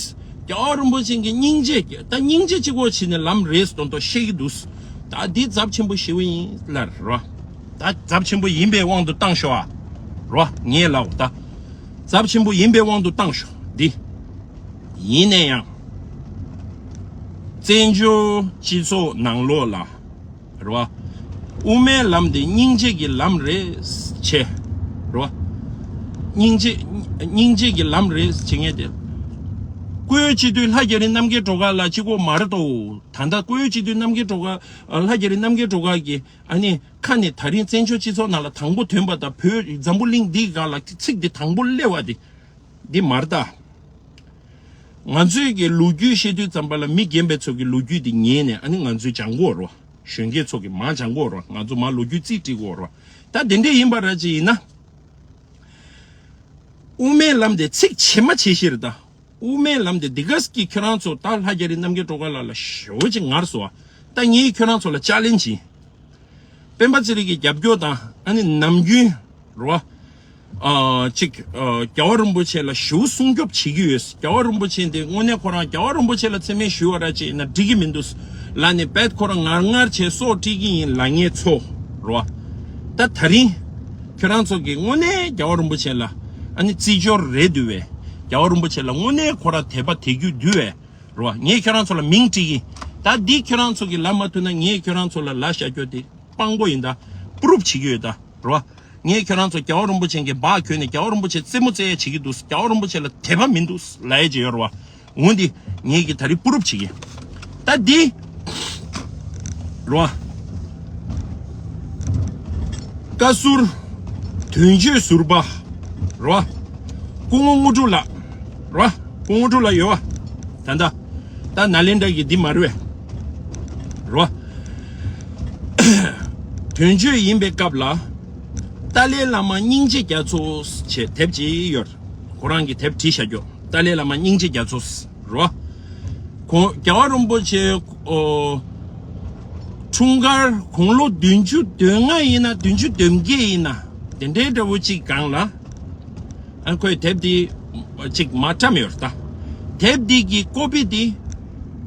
རྒྱལ་བ་རིན་པོ་ཆེ་གི་སྙིང་རྗེ་ད་སྙིང་རྗེ་གཅིག་པོ་བྱས་ནས་ལམ་རེད་མདོག་མདོག་བཤད་ཀྱི་འདུག་ད་འདི་ཚབས་ཆེན་པོ་ཞེ་པོ་ཡིན་ལབ་རོ། ད་ཚབས་ཆེན་པོ་ཡིན་པའི་དབང་དུ་བཏང་ཤོག་ཨ། རོ་ངས་ལབ་ད། ཚབས་ཆེན་པོ་ཡིན་པའི་དབང་དུ་བཏང་ཤོག་འདི། ཡིན་ན་ཡང་། བཙན་བྱོལ་སྤྱི་ཚོགས་ནང་ལོགས་ལ། རེད་བ། དབུ་མའི་ལམ་དེ་སྙིང་རྗེ་གི་ལམ་རེད་བྱས། རེད་བ། སྙིང་རྗེ་སྙིང་རྗེ་གི་ལམ་རེད་བྱེད་མཁན་དེ། བཀུར་འོས་སྤྱི་འཐུས་ལྷ་རྒྱ་རི་རྣམ་རྒྱལ་སྒྲོལ་དཀར་ལགས་གཅིག་པོ་མ་རེད་དོ། ད་ལྟ་བཀུར་འོས་སྤྱི་འཐུས་རྣམ་རྒྱལ་སྒྲོལ་དཀར་ལྷ་རྒྱ་རི་རྣམ་རྒྱལ་སྒྲོལ་དཀར་གྱི་ཨ་ནི་ཁ་ནས་ད་རིང་བཙན་བྱོལ་སྤྱི་ཚོགས་ནང་ལ་དང་པོ་ཐོན་པ་དང་བོད་འཛམ་བུ་གླིང་འདིའི་སྒང་ལ་ཚིག་འདི་དང་པོ་སླེབས་པ་འདི་འདི་མ་རེད་ད། ང་ཚོའི་གི་ལོ་རྒྱུས་བཤད་དུས་ཙམ་པ་ལ་མི་རྒན་པའི་ཚོ་གི་ལོ་རྒྱུས་འདི་ཉན་ནས་ཨ་ནི་ང་ཚོས་སྦྱང་དགོས་རེད་བ། གཞོན་སྐྱེས་ཚོ་གི་མར་སྦྱང་དགོས་རེད་བ། ང་ཚོ་མར་ལོ་རྒྱུས་རྩིས་སྤྲད་དགོས་རེད་བ། ད་དེ་འདྲས་ཡིན་པ་ར་ཅིག་ཡིན་ན། དབུ་མའི་ལམ་དེ་ཚིག་ཇི་མ་ཇི་བཞིན་རེད་ད། དབུ་མའི་ལམ་དེ་འདི་ག་ཟིག་གི་ཁྱོད་རང་ཚོ་ད་ལྷ་རྒྱ་རི་རྣམ་རྒྱལ་སྒྲོལ་དཀར་ལགས་ལ་ཞེ་པོ་ཅིག་ངར་སོང་བ། ད་ངས་ཁྱོད་རང་ཚོ་ལ་ཅ་ལེན་ཇི་ཡིན། སྤེན་པ་ཚེ་རིང་གི་རྒྱབ་སྐྱོར་དང་ཨ་ནི་ནམ་རྒྱུན་རོ། ཨ་ཅིག་ཨ་རྒྱལ་བ་རིན་པོ་ཆེ་ལ་ཞེ་པོ་སྲུང་སྐྱོབ་བྱེད་ཀྱི་ཡོད། རྒྱལ་བ་རིན་པོ་ཆེ་འདི་དངོས་གནས་ཁོ་རང་རྒྱལ་བ་རིན་པོ་ཆེ་ལ་མཚན་སྨད་ཞུ་བ་ར་ཅིག་ཡིན་ན་འགྲིག་གི་མི་འདུག་ལབ་ནས་བེད་ཁོ་རང་ངར་ངར་བྱས་སྲོག་སྤྲད་ཀྱི་ཡིན་ལབ་མཁན་ཚོ་རོ། ད་ད་རིང་ཁྱོད་རང་ཚོ་གི་དངོས་གནས་རྒྱལ་བ་རིན་པོ་ཆེ་ལ་ཨ་ནི་བརྩི་འཇོག་རེད་འདུག་བས། རྒྱལ་བ་རིན་པོ་ཆེ་ལ་དངོས་གནས་ཁོ་རང་དད་པ་དད་གུས་འདུག་བས། རོ། ངས་ཁྱོད་རང་ཚོ་ལ་མིང་བྲིས་ཀྱིན། ད་འདི་ཁྱོད་རང་ཚོ་གིས་ལབ་མ་ཐུབ་ན་ངས་ཁྱོད་རང་ཚོ་ལ་ལབ་བཞག་རྒྱུ་དེ་དཔང་པོ་ཡིན་ད། པུ་རུབ་བྱེད་ཀྱི་ཡོད་ད། རོ། ངས་ཁྱོད་རང་ཚོ་རྒྱལ་བ་རིན་པོ་ཆེ་གི་སྦག་གྱོན་ནས་རྒྱལ་བ་རིན་པོ་ཆེ་རྩེད་མོ་རྩེ་ཡ་བྱེད་ཀྱི་འདུག་རྒྱལ་བ་རིན་པོ་ཆེ་ལ་དད་པ་མི་འདུག་ལབ་ཡ་ཅིག་ཡོད་རེད་བ། འོ་འདི་ངས་ཀྱི་ད་རིང་པུ་རུབ་བྱེད་ཀྱིན། ད་འདི། རོ། བཀའ་ཟུར། དོན་གཅོད་ཟུར་པ། རོ། སྐུ་ངོ་དངོས་གྲུབ་ལགས། རོ། སྐུ་ངོ་དངོས་གྲུབ་ལགས་ཡོད་བ། ད་ལྟ། ད་ནཱ་ལེནྡྲ་གི་འདི་མ་རེད་བས། རོ། དོན་གཅོད་ཡིན་པའི་སྐབས་ལ། ཏཱ་ལའི་བླ་མ་སྙིང་རྗེ་རྒྱ་མཚོ་ཞེས་དེབ་ཅིག་ཡོད། ཁོ་རང་གི་དེབ་བྲིས་བཞག་རྒྱུ། ཏཱ་ལའི་བླ་མ་སྙིང་རྗེ་རྒྱ་མཚོ་རོ། ཁོང་རྒྱལ་བ་རིན་པོ་ཆེ་ཨོ། འཁྲུངས་སྐར་དགུང་ལོ་བདུན་ཅུ་དོན་ལྔ་ཡིན་ན་བདུན་ཅུ་དོན་བརྒྱད་ཡིན་ན་དེ་འདྲའི་འདྲ་བོ་ཅིག་སྒང་ལ། ཨ་ཁོས་དེབ་འདི་ཅིག་མ་བཀྲམ་ཡོད་ད། དེབ་འདི་གི་ཀོ་པི་འདི་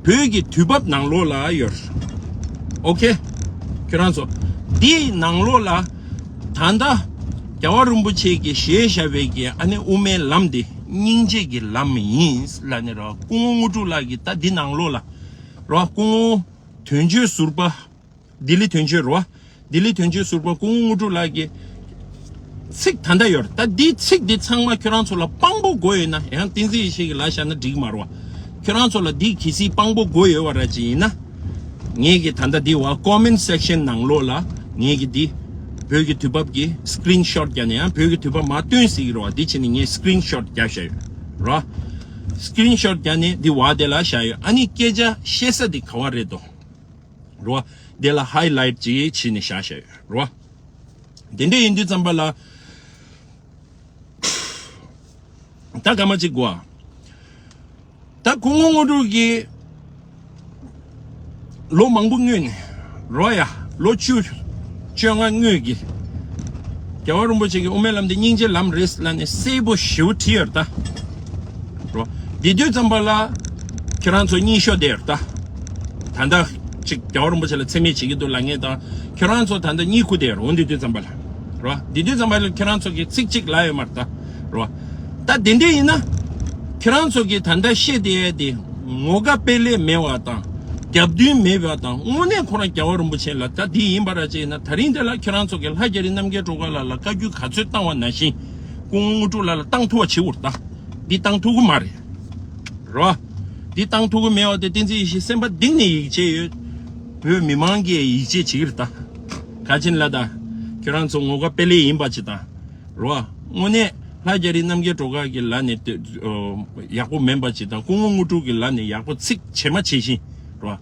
བོད་ཀྱི་དུས་བབ་ནང་ལོགས་ལ་ཡོད། ཨོ་ཁེ། ཁྱོད་རང་ཚོ་འདིའི་ནང་ལོགས་ལ་ད་ལྟ་རྒྱལ་བ་རིན་པོ་ཆེ་གིས་བཞེས་བཞག་པའི་གི་ཨ་ནི་དབུ་མའི་ལམ་འདི་སྙིང་རྗེ་གི་ལམ་ཡིན་ལབ་ནས་རོ། སྐུ་ངོ་དངོས་གྲུབ་ལགས་ཀྱིས་ད་འདི་ནང་ལོགས་ལ་རོ། སྐུ་ངོ་དོན་གཅོད་ཟུར་པ། ལྡི་ལི་དོན་གཅོད་རོ། ལྡི་ལི་དོན་གཅོད་ཟུར་པ་སྐུ་ངོ་དངོས་གྲུབ་ལགས་ཀྱི་ཚིག་ད་ལྟ་ཡོད་རེད། ད་འདི་ཚིག་འདི་ཚང་མ་ཁྱོད་རང་ཚོ་ལ་དཔང་པོ་དགོས་ཡོད་ན། ཡང་བསྟན་འཛིན་ཡེ་ཤེས་ཀྱི་ལ་བཞག་ན་འགྲིག་མ་རེད་བ། ཁྱོད་རང་ཚོ་ལ་འདི་གལ་སྲིད་དཔང་པོ་དགོས་ཡོད་པ་ར་ཅིག་ཡིན་ན། ངས་ཀྱི་ད་ལྟ་འདི་བ་ཀོ་མེན་སེག་ཤན་ནང་ལོགས་ལ་ངས་ཀྱི་འདི་བོད་ཀྱི་དུས་བབ་ཀྱི་སི་ཀི་རིན་ཤོ་ཊི་བརྒྱབ་ནས། ཡང་བོད་ཀྱི་དུས་བབ་མར་སྟོན་སྲིད་ཀྱི་རེད་བ། འདི་བྱས་ནས་ངས་སི་ཀི་རིན་ཤོ་ཊི་བརྒྱབ་བཞག་ཡོད་ར། སི་ཀི་རིན་ཤོ་ཊི་བརྒྱབ་ནས་འདི་བ་དེ་ལ་བཞག་ཡོད། ཨ་ནི་སྐད་ཆ་བཤད་ས་འདི་ག་བ་རེད་དོ། རོ། དེ་ལ་ཧའི་ལའིཊ་ཅིག་བྱས་ནས་བཞག་བཞག་ཡོད་རོ། དེ་འདྲ་ཡིན་དུས་ཙམ་པ་ལ། ད་སྐར་མ་གཅིག་གོ། ད་སྐུ་ངོ་དངོས་གྲུབ་ཀྱིས་ལོ་མང་པོ་སྔོན་ནས་རོ་ཡ། ལོ་བཅུ་བཅོ་ལྔ་སྔོན་གྱི་རྒྱལ་བ་རིན་པོ་ཆེ་གི་དབུ་མའི་ལམ་འདི་སྙིང་རྗེའི་ལམ་རེད་ལབ་ནས་གསལ་པོ་ཞེ་པོ་བྲིས་ཡོད་ད། རོ། འདི་དུས་ཙམ་པ་ལ་ཁྱེད་རང་ཚོ་གཉིད་ཤོར་བསྡད་ཡོད་ད། ད་ལྟ་ཅིག་རྒྱལ་བ་རིན་པོ་ཆེ་ལ་མཚན་སྨད་བྱེད་ཀྱི་འདུག་ལབ་མཁན་དང་། ཁྱེད་རང་ཚོ་ད་ལྟ་གཉིད་ཁུག་བསྡད་ཡོད་རེད། འོ་འདི་དུས་ཙམ་པ་ལ། རོ། འདི་དུས་ཙམ་པ་ལ་ཁྱེད་རང་ཚོ་གིས་ཚིག་གཅིག་ལབ་ཡོད་མ་རེད་ད། རོ། ད་དེ་འདྲ་ཡིན་ན། ཁྱེད་རང་ཚོ་གིས་ད་ལྟ་བཤད་བསྡད་ཡས་དེ་ངོ་དགའ་དཔེ་ལེགས་མེད་པ་དང་། རྒྱབ་མདུན་མེད་པ་དང་། དངོས་གནས་ཁོ་རང་རྒྱལ་བ་རིན་པོ་ཆེ་ལ་ད་འདི་ཡིན་པ་ར་ཅིག་ཡིན་ན། ད་རིང་འདི་ལ་ཁྱེད་རང་ཚོ་གིས་ལྷ་རྒྱ་རི་རྣམ་རྒྱལ་སྒྲོལ་དཀར་ལགས་ལ་བཀའ་བཀྱོན་ག་ཚོད་བཏང་བ་ནང་བཞིན། སྐུ་ངོ་དངོས་གྲུབ་ལགས་ལ་བཏང་ཐུབ་པ་བྱེད་དགོས་རེད་ད། འདི་བཏང་ཐུབ་ཀྱི་མ་རེད། རོ། འདི་བཏང་ཐུབ་ཀྱི་མེད་པ་དེ་བསྟན་འཛིན་ཡེ་ཤེས་སེམས་པ་གཏིང་ནས་ཡིད་ཆེས་ཡོད། བོད་མི་མང་གིས་ཡིད་ཆེས་བྱེད་ཀྱི་རེད་ད། ག་ཅིན་ལ་ད། ཁྱོད་རང་ཚོ་ངོ་དགའ་དཔེ་ལེགས་ཡིན་པ་ཅིག་དང་། རོ། དངོས་གནས་ལྷ་རྒྱ་རི་རྣམ་རྒྱལ་སྒྲོལ་དཀར་གྱི་ལག་ནས་དེ་ཨོ་ཡག་པོ་མིན་པ་ཅིག་དང་། སྐུ་ངོ་དངོས་གྲུབ་ཀྱི་ལག་ནས་ཡག་པོ་ཚིག་བྱེད་མ་བྱེད་བཞིན། རོ།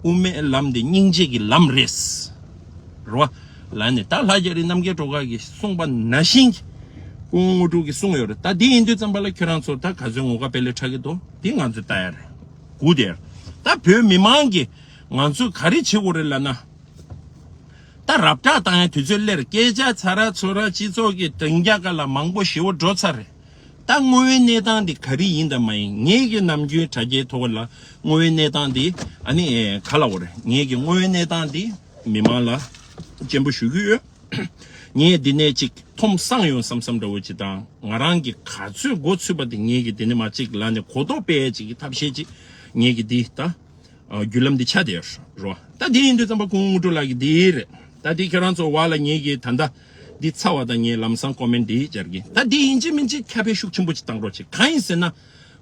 དབུ་མའི་ལམ་དེ་སྙིང་རྗེ་གི་ལམ་རེད། རོ། ལ་ནི་ད་ལྷ་རྒྱ་རི་རྣམ་རྒྱལ་སྒྲོལ་དཀར་གྱིས་གསུངས་པ་ནང་བཞིན་གྱི་སྐུ་ངོ་དངོས་གྲུབ་ཀྱིས་གསུངས་ཡོད་རེད། ད་འདི་ཡིན་དུས་ཙམ་པ་ལ་ཁྱོད་རང་ཚོ་ད་ག་ཚོད་ངོ་དགའ་དཔེ་ལེགས་འཁྲབ་ཀྱི་འདུག་འདི་ང་ཚོས་ལྟ་ཡ་རེད། སྒུག་བསྡད་ཡ་རེད། ད་བོད་མི་མང་གིས་ང་ཚོས་ག་རེ་བྱེད་དགོས་རེད་ལབ་ན། ད་རབ་བསྒྲགས་བཏང་ཡ་དུས་ཚོད་སླེབས་རེད། སྐད་ཆ་ཚ་ར་ཚོ་ར་སྤྱི་ཚོགས་ཀྱི་སྡིངས་ཆ་སྒང་ལ་མང་པོ་ཞེ་པོ་འགྲོ་ཚར་རེད། ད་དངོས་ཡོད་གནས་སྟངས་འདི་ག་རེ་ཡིན་དང་མ་ཡིན། ངེད་ཀྱི་ནམ་རྒྱུན་དྲ་རྒྱའི་ཐོག་ལ་དངོས་ཡོད་གནས་སྟངས་འདི་ཨ་ནི་ཨེ་ག་ལབ་དགོས་རེད། ངེད་ཀྱི་དངོས་ཡོད་གནས་སྟངས་འདི་མི་མང་ལ་སྤྱན་པོ་ཞུ་གི་ཡོད། ངས་འདི་ནས་ཅིག་ཐོམ་སང་ཡོང་བསམ་བསམ་འདྲ་བོ་ཅིག་དང་། ང་རང་གི་ག་ཚོད་མགོ་ཚོད་པ་དེ་ངེད་ཀྱི་འདི་ནས་མར་ཅིག་ལབ་ནས་གོ་རྟོགས་སྤེལ་ཅིག་གི་ཐབས་ཤེས་ཅིག་ངེད་ཀྱི་འདི་ད། ཨ། བརྒྱུད་ལམ་འདི་ཆགས་བསྡད་ཡོད་རོ། ད་འདི་ཡིན་དུས་ཙམ་པ་སྐུ་ངོ་དངོས་གྲུབ་ལགས་ཀྱི་འདི་རེད། ད་འདི་ཁྱེད་རང་ཚོ་བ་ལ་ངེད་ཀྱི་ད་ལྟ་འདི་ཚར་བ་དང་ངས་ལམ་སང་ཀོ་མེན་འདི་སྦྱར་གྱི། ད་འདི་ཡིན་གཅིག་མིན་གཅིག་ཁྱབ་སྤེལ་ཤུགས་ཆེན་པོ་ཅིག་བཏང་རོགས་བྱེད། གང་ཡིན་ཟེར་ན།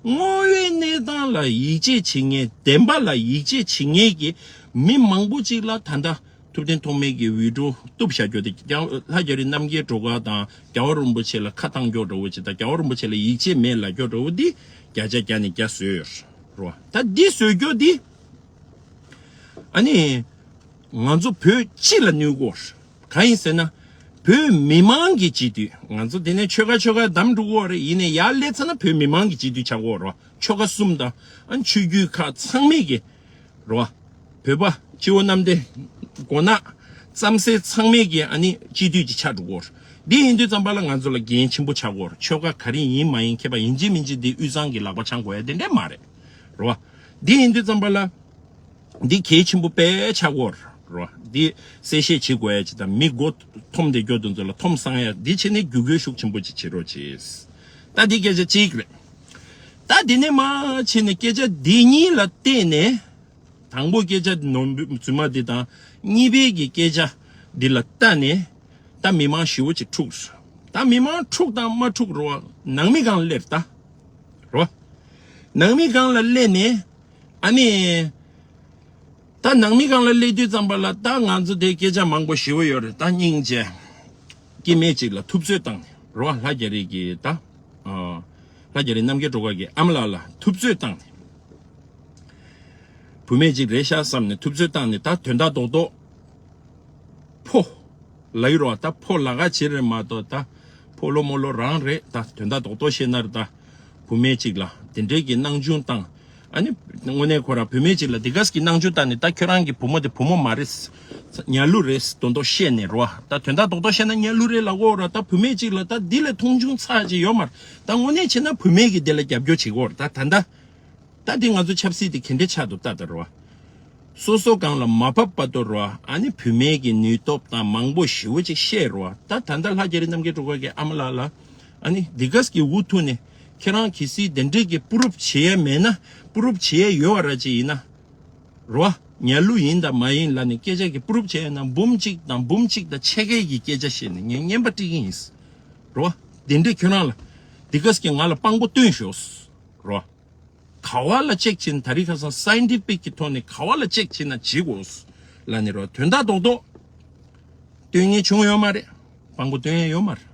དངོས་ཡོད་གནས་སྟངས་ལ་ཡིད་ཆེས་བྱེད་མཁན། བདེན་པ་ལ་ཡིད་ཆེས་བྱེད་མཁན་གྱི་མི་མང་པོ་ཅིག་ལ་ད་ལྟ་ཐུབ་བསྟན་ཐོགས་མེད་ཀྱི་འོས་སྒྲུང་གཏུབ་བཞག་རྒྱུ་དེ། རྒྱ་ལྷ་རྒྱ་རི་རྣམ་རྒྱལ་སྒྲོལ་དཀར་དང་རྒྱལ་བ་རིན་པོ་ཆེ་ལ་ཁ་བཏང་རྒྱུ་འདྲ་བོ་ཅིག་དང་། རྒྱལ་བ་རིན་པོ་ཆེ་ལ་ཡིད་ཆེས་མེད་ལབ་རྒྱུ་འདྲ་བོ་འདི་བརྒྱ་ཆ་བརྒྱ་ནས་བརྒྱ་བཟོས་ཡོད་རོ། ད་འདི་བཟོ་རྒྱུ་འདི། ཨ་ནི། ང་ཚོ་བོད་སྤྱི་ལ་གནོད་གོ། གང་ཡིན་ཟེར་ན། བོད་མི་མང་གི་སྤྱི་འཐུས། ང་ཚོ་དེ་ནས་ཆོལ་ཁ་ཆོལ་ཁ་བསྡམས་འགྲོ་གོ་རེད། ཡིན་ནའི་ཡར་སླེབས་ཚར་ན་བོད་མི་མང་གི་སྤྱི་འཐུས་ཆགས་གོ་རོ། ཆོལ་ཁ་གསུམ་དང་། ཨ་ནི་ཆོས་བརྒྱུད་ཁག་ཚང་མས་ཀྱི་རོ། བོད་པ་སྤྱི་བོ་གནམ་བསྟན་མགོ་ནག་རྩམ་ཟན་ཚང་མས་ཀྱི་ཨ་ནི་སྤྱི་འཐུས་ཀྱི་ཆགས་འགྲོ་གོ། འདི་ཡིན་དུས་ཙམ་པ་ལ་ང་ཚོ་ལ་འགན་ཆེན་པོ་ཆགས་གོ། ཆོལ་ཁ་ག་རེ་ཡིན་མ་ཡིན་ཁྱད་པར་ཡིན་གཅིག་མིན་གཅིག་འདི་དབུས་གཙང་གི་ལག་པ་འཆང་དགོས་ཡ་དེ་འདྲས་མ་རེད། རོ། འདི་ཡིན་དུས་ཙམ་པ་ལ། འདི་གལ་ཆེན་པོ་དཔེ་ཆགས་གོ། རོ། འདི་གསལ་བཤད་བྱེད་དགོས་ཡ་ཅིག་དང་། མི་མགོ་འཐོམ་བསྡད་རྒྱུ་དེ་ཚོ་ལ་འཐོམ་སང་ཡ་འདི་བྱས་ནས་བརྒྱུད་སྐུལ་ཤུགས་ཆེན་པོ་ཅིག་བྱེད་རོགས་གྱིས། ད་འདི་སྐད་ཆ་གཅིག་རེད། ད་འདི་ནས་མར་བྱས་ནས་སྐད་ཆ་འདི་གཉིས་ལ་བལྟས་ནས། དང་པོ་སྐད་ཆ་ནོར་བུ་རྫུན་མ་འདི་དང་། གཉིས་པའི་གི་སྐད་ཆ་འདི་ལ་བལྟས་ནས། ད་མི་མང་ཞེ་པོ་ཅིག་འཁྲུགས། ད་མི་མང་འཁྲུགས་དང་མ་འཁྲུགས་རོ། ནང་མི་སྒང་སླེབས་ད། རོ། ནང་མི་སྒང་ལ་སླེབས་ནས། ཨ་ནི། ད་ནང་མི་སྒང་ལ་སླེབས་དུས་ཙམ་པ་ལ་ད་ང་ཚོ་དེ་སྐད་ཆ་མང་པོ་ཞེ་པོ་ཡོད་རེད། ད་སྙིང་རྗེ། སྐྱེ་དམན་ཅིག་ལ་ཐུབ་ཚོད་བཏང་ནས་རོ། ལྷ་རྒྱ་རི་གི་ད། ཨ། ལྷ་རྒྱ་རི་རྣམ་རྒྱལ་སྒྲོལ་དཀར་གྱི་ཨ་མ་ལགས་ལ་ཐུབ་ཚོད་བཏང་ནས། བུད་མེད་ཅིག་རེད་ཤག་བསམ་ནས་ཐུབ་ཚོད་བཏང་ནས། ད་དོན་དག་རྡོག་རྡོག་ ཕོ་ལབ་ཡོད་རེད་བ། ད་ཕོ་ལབ་ག་བྱེད་རེད་མ་གཏོགས། ད་ཕོ་ལོ་མོ་ལོ་རང་རེད། ད་དོན་དག་རྡོག་རྡོག་བཤད་ན་རེད། ད་བུད་མེད་ཅིག་ལ་དེ་འདྲའི་གི་སྣང་ཆུང་བཏང་། ཨ་ནི་དངོས་གནས་ཁོ་རང་བུད་མེད་ཅིག་ལ་དེ་གས་གི་སྣང་ཆུང་བཏང་ནས། ད་ཁྱོད་རང་གི་བུ་མོ་དེ་བུ་མོ་མ་རེད། ཉ་ལུ་རེད། དོན་རྡོག་བཤད་ནས་རེད་བ། ད་དོན་དག་རྡོག་རྡོག་བཤད་ན་ཉ་ལུ་རེད་ལབ་དགོས་རེད། ད་བུད་མེད་ཅིག་ལ་ད་འདི་ལས་མཐོང་ཆུང་ཚ་ཅིག་ཡོད་མ་རེད། ད་དངོས་གནས་བྱས་ན་བུད་མེད་ཀྱིས་དེ་ལ་རྒྱབ་སྐྱོར་བྱེད་དགོས་རེད། ད་ད་ད། ད་འདི་ང་ཚོ་ཆབ་སྲིད་དེ་ག་འདྲ་ཆགས་འདུག་ལྟ་ད་རོ། སོ་སོ་སྒང་ལ་མ་བབས་བར་དུ་རོ། ཨ་ནི་བུད་མེད་ཀྱི་ནུས་སྟོབས་དང་མང་པོ་ཞེ་པོ་ཅིག་བཤད་རོ། ད་ད་ལྟ་ལྷ་རྒྱ་རི་རྣམ་རྒྱལ་སྒྲོལ་དཀར་གྱི་ཨ་མ་ལགས་ལ་ཨ་ནི་འདི་གས་ཀྱི་འུ་ཐུག་ནས་ཁྱེད་རང་གལ་སྲིད་དེ་འདྲས་ཀྱི་པུ་རུབ་བྱེད་ཡས་མེད་ན། པུ་རུབ་བྱེད་ཡས་ཡོད་པ་ར་ཅིག་ཡིན་ན་རོ། ཉ་ལུ་ཡིན་དང་མ་ཡིན་ལབ་ནས་སྐད་ཆ་གི་པུ་རུབ་བྱེད་ཡས་ན་འབུམ་གཅིག་དང་འབུམ་གཅིག་དང་ཕྱེད་ཀའི་གི་སྐད་ཆ་བཤད་ནས་ངས་རྔན་པ་སྤྲད་ཀྱི་ཡིན་རོ། དེ་འདྲས་ཁྱོད་རང་ལ་འདི་གས་ཀྱི་ང་ལ་དཔང་པོ་སྟོན་ཤོག་རོ། ག་བ་ལ་ཅེག་བྱེད་ན། ད་རིང་ཁ་སང་scientific་གི་ཐོག་ནས་ག་བ་ལ་ཅེག་བྱེད་ན་བྱེད་དགོས་ལབ་ནས་རོ། དོན་དག་རྡོག་རྡོག་སྟོན་མཁན་བྱུང་ཡོད་མ་རེད། དཔང་པོ་སྟོན་ཡས་ཡོད་མ་རེད་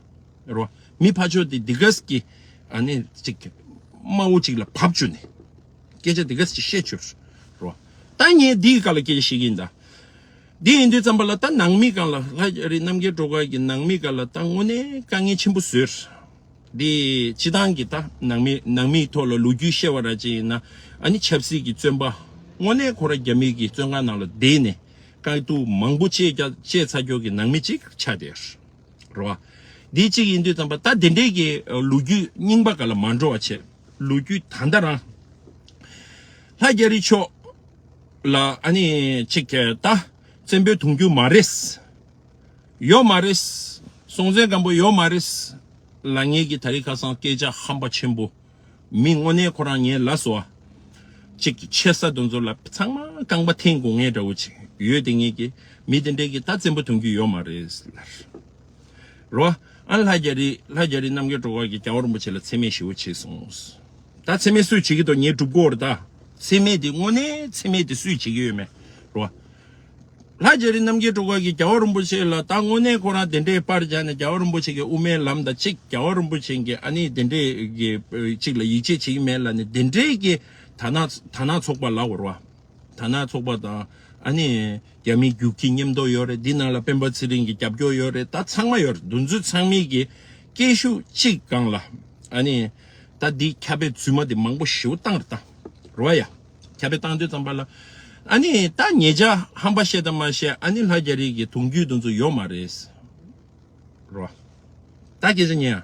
རོ། མི་ཕར་ཕྱོགས་དེ་འདི་གས་ཀྱི་ཨ་ནི་ཅིག་དམའ་བོ་ཅིག་ལ་བབས་བཅུག་ནས་སྐད་ཆ་འདི་གས་ཅིག་བཤད་བཅུག་རོ། ད་ངས་འདིའི་སྐོར་ལ་སྐད་ཆ་བཤད་ཀྱི་ཡིན་ད། འདི་ཡིན་དུས་ཙམ་པ་ལ་ད་ནང་མི་སྒང་ལ། ལྷ་རྒྱ་རི་རྣམ་རྒྱལ་སྒྲོལ་དཀར་གྱི་ནང་མི་སྒང་ལ་ད་དངོས་གནས་དཀའ་ངལ་ཆེན་པོ་བཟོས། འདི་སྤྱི་བཏང་གི་ད་ནང་མི་ནང་མིའི་ཐོག་ལ་ལོ་རྒྱུས་བཤད་པ་ར་ཅིག་ཡིན་ན། ཨ་ནི་ཆབ་སྲིད་ཀྱི་བཙོན་པ་དངོས་གནས་ཁོ་ར་རྒྱ་མི་གི་བཙོན་ཁང་ནང་ལ་བསྡད་ནས་དཀའ་སྡུག་མང་པོ་སྤྱད་རྒྱ་སྤྱད་ཚར་རྒྱུ་གི་ནང་མི་ཅིག་ཆགས་བསྡད་རེད་བ། འདི་གཅིག་ཡིན་དུས་ཙམ་པ་ད་དེ་འདྲའི་གི་ལོ་རྒྱུས་རྙིང་པ་སྒང་ལ་མ་འགྲོ་བ་བྱས། ལོ་རྒྱུས་ད་ལྟ་རང་ལྷ་རྒྱ་རི་མཆོག་ལ་ཨ་ནི་ཅིག་ད་བཙན་པོའི་གདུང་རྒྱུད་མ་རེད། ཡོད་མ་རེད། སྲོང་བཙན་སྒམ་པོ་ཡོད་མ་རེད་ལབ་མཁན་གྱི་ད་རིང་ཁ་སང་སྐད་ཆ་ཧམ་པ་ཆེན་པོ། མི་དངོས་གནས་ཁོ་རང་ངའི་ལ་སོ་ཅིག་གི་ཆེ་ས་དེ་ཚོ་ལ་ཚང་མ་རྐང་པ་འཐེན་དགོས་ངེས་འདྲ་བོ་ཅིག་ཡོད་དེ། ངེད་ཀྱི་མི་དེ་འདྲས་ཀྱི་ད་བཙན་པོ་གདུང་རྒྱུད་ཡོད་མ་རེད་ལབ་རོ། ཨ་ལྷ་རྒྱ་རི་ལྷ་རྒྱ་རི་རྣམ་རྒྱལ་སྒྲོལ་དཀར་གྱིས་རྒྱལ་བ་རིན་པོ་ཆེ་ལ་མཚན་སྨད་ཞེ་པོ་བྱས་སོང་། ད་མཚན་སྨད་སུས་བྱེད་ཀྱི་འདུག་ངས་སྒྲུབ་དགོས་རེད་ད། མཚན་སྨད་དེ་དངོས་གནས་མཚན་སྨད་དེ་སུས་བྱེད་ཀྱི་ཡོད་མེད་རོ། ལྷ་རྒྱ་རི་རྣམ་རྒྱལ་སྒྲོལ་དཀར་གྱིས་རྒྱལ་བ་རིན་པོ་ཆེ་ལ་ད་དངོས་གནས་ཁོ་རང་དེ་འདྲའི་པར་རྒྱག་ནས་རྒྱལ་བ་རིན་པོ་ཆེ་གི་དབུ་མའི་ལམ་དང་གཅིག་རྒྱལ་བ་རིན་པོ་ཆེ་གི་ཨ་ནི་དེ་འདྲའི་གི་གཅིག་ལ་ཡིད་ཆེས་བྱེད་ཀྱི་མེད་ལབ་ནས་དེ་འདྲའི་གི་དར་ནག་དར་ནག་ཚོགས་པ་ལབ་དགོས་རེད་བ། དར་ནག་ཚོགས་པ་དང་ཨ་ནི་རྒྱ་མི་རྒྱུག་ཁྱི་མཉམ་དུ་ཡོད་རེད། འདི་ནང་ལ་སྤེན་པ་ཚེ་རིང་གི་རྒྱབ་སྐྱོར་ཡོད་རེད། ད་ཚང་མ་ཡོད་རེད། འདི་ཚོ་ཚང་མའི་གི་སྐད་ཤུགས་གཅིག་སྒང་ལ་ཨ་ནི་ད་འདི་ཁྱབ་སྤེལ་རྫུན་མ་འདི་མང་པོ་ཞེ་པོ་བཏང་རེད་ད། རེད་བ་ཡ། ཁྱབ་སྤེལ་བཏང་དུས་ཙམ་པ་ལ་ཨ་ནི་ད་ཉེ་ཆར་ཧམ་པ་བཤད་དང་མ་བཤད། ཨ་ནི་ལྷ་རྒྱ་རི་གི་གདུང་རྒྱུད་དེ་ཚོ་ཡོད་མ་རེད། རོ། ད་སྐད་ཆ་ཉན་ཨ།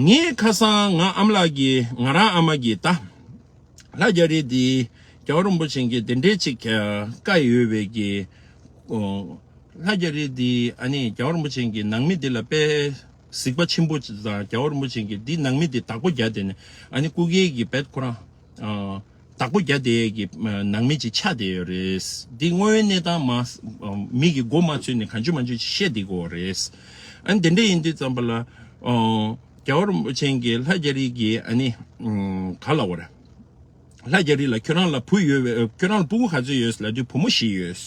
ངས་ཁ་སང་ང་ཨ་མ་ལགས་ཀྱིས་ང་རང་ཨ་མ་གིས་ད་ལྷ་རྒྱ་རི་འདི་རྒྱལ་བ་རིན་པོ་ཆེ་གི་དེ་འདྲའི་ཅིག་བཀའ་ཡོད་པའི་གི། ཨོ། ལྷ་རྒྱ་རི་འདི་ཨ་ནི་རྒྱལ་བ་རིན་པོ་ཆེ་གི་ནང་མི་འདི་ལ་དཔེ་གཟིགས་པ་ཆེན་པོ་དང་། རྒྱལ་བ་རིན་པོ་ཆེ་གི་འདི་ནང་མི་འདི་བདག་པོ་རྒྱག་བསྡད་ནས་ཨ་ནི་སྐུ་སྒེར་གྱི་བེད་ཁོ་རང་ཨ། བདག་པོ་རྒྱག་བསྡད་ཀྱི་ནང་མི་ཅིག་ཆགས་བསྡད་ཡོད་རེད། འདི་དངོས་ཡོད་གནས་སྟངས་མ། མི་གི་མགོ་མ་ཚོས་ནས་གང་བྱུང་མང་བྱུང་ཅིག་བཤད་བསྡད་ཀྱི་ཡོད་རེད། ཨ་ནི་དེ་འདྲ་ཡིན་དུས་ཙམ་པ་ལ་ཨ། རྒྱལ་བ་རིན་པོ་ཆེ་གིས་ལྷ་རྒྱ་རི་གི་ཨ་ནི་ཨ། ག་ལབ་དགོས་རེད། ལྷ་རྒྱ་རི་ལ་ཁྱོད་རང་ལ་བུ་ཡོད་པས། ཁྱོད་རང་ལ་སྤུ་གུ་ག་ཚོད་ཡོད་ལབ་དུས་བུ་མོ་བཞི་ཡོད།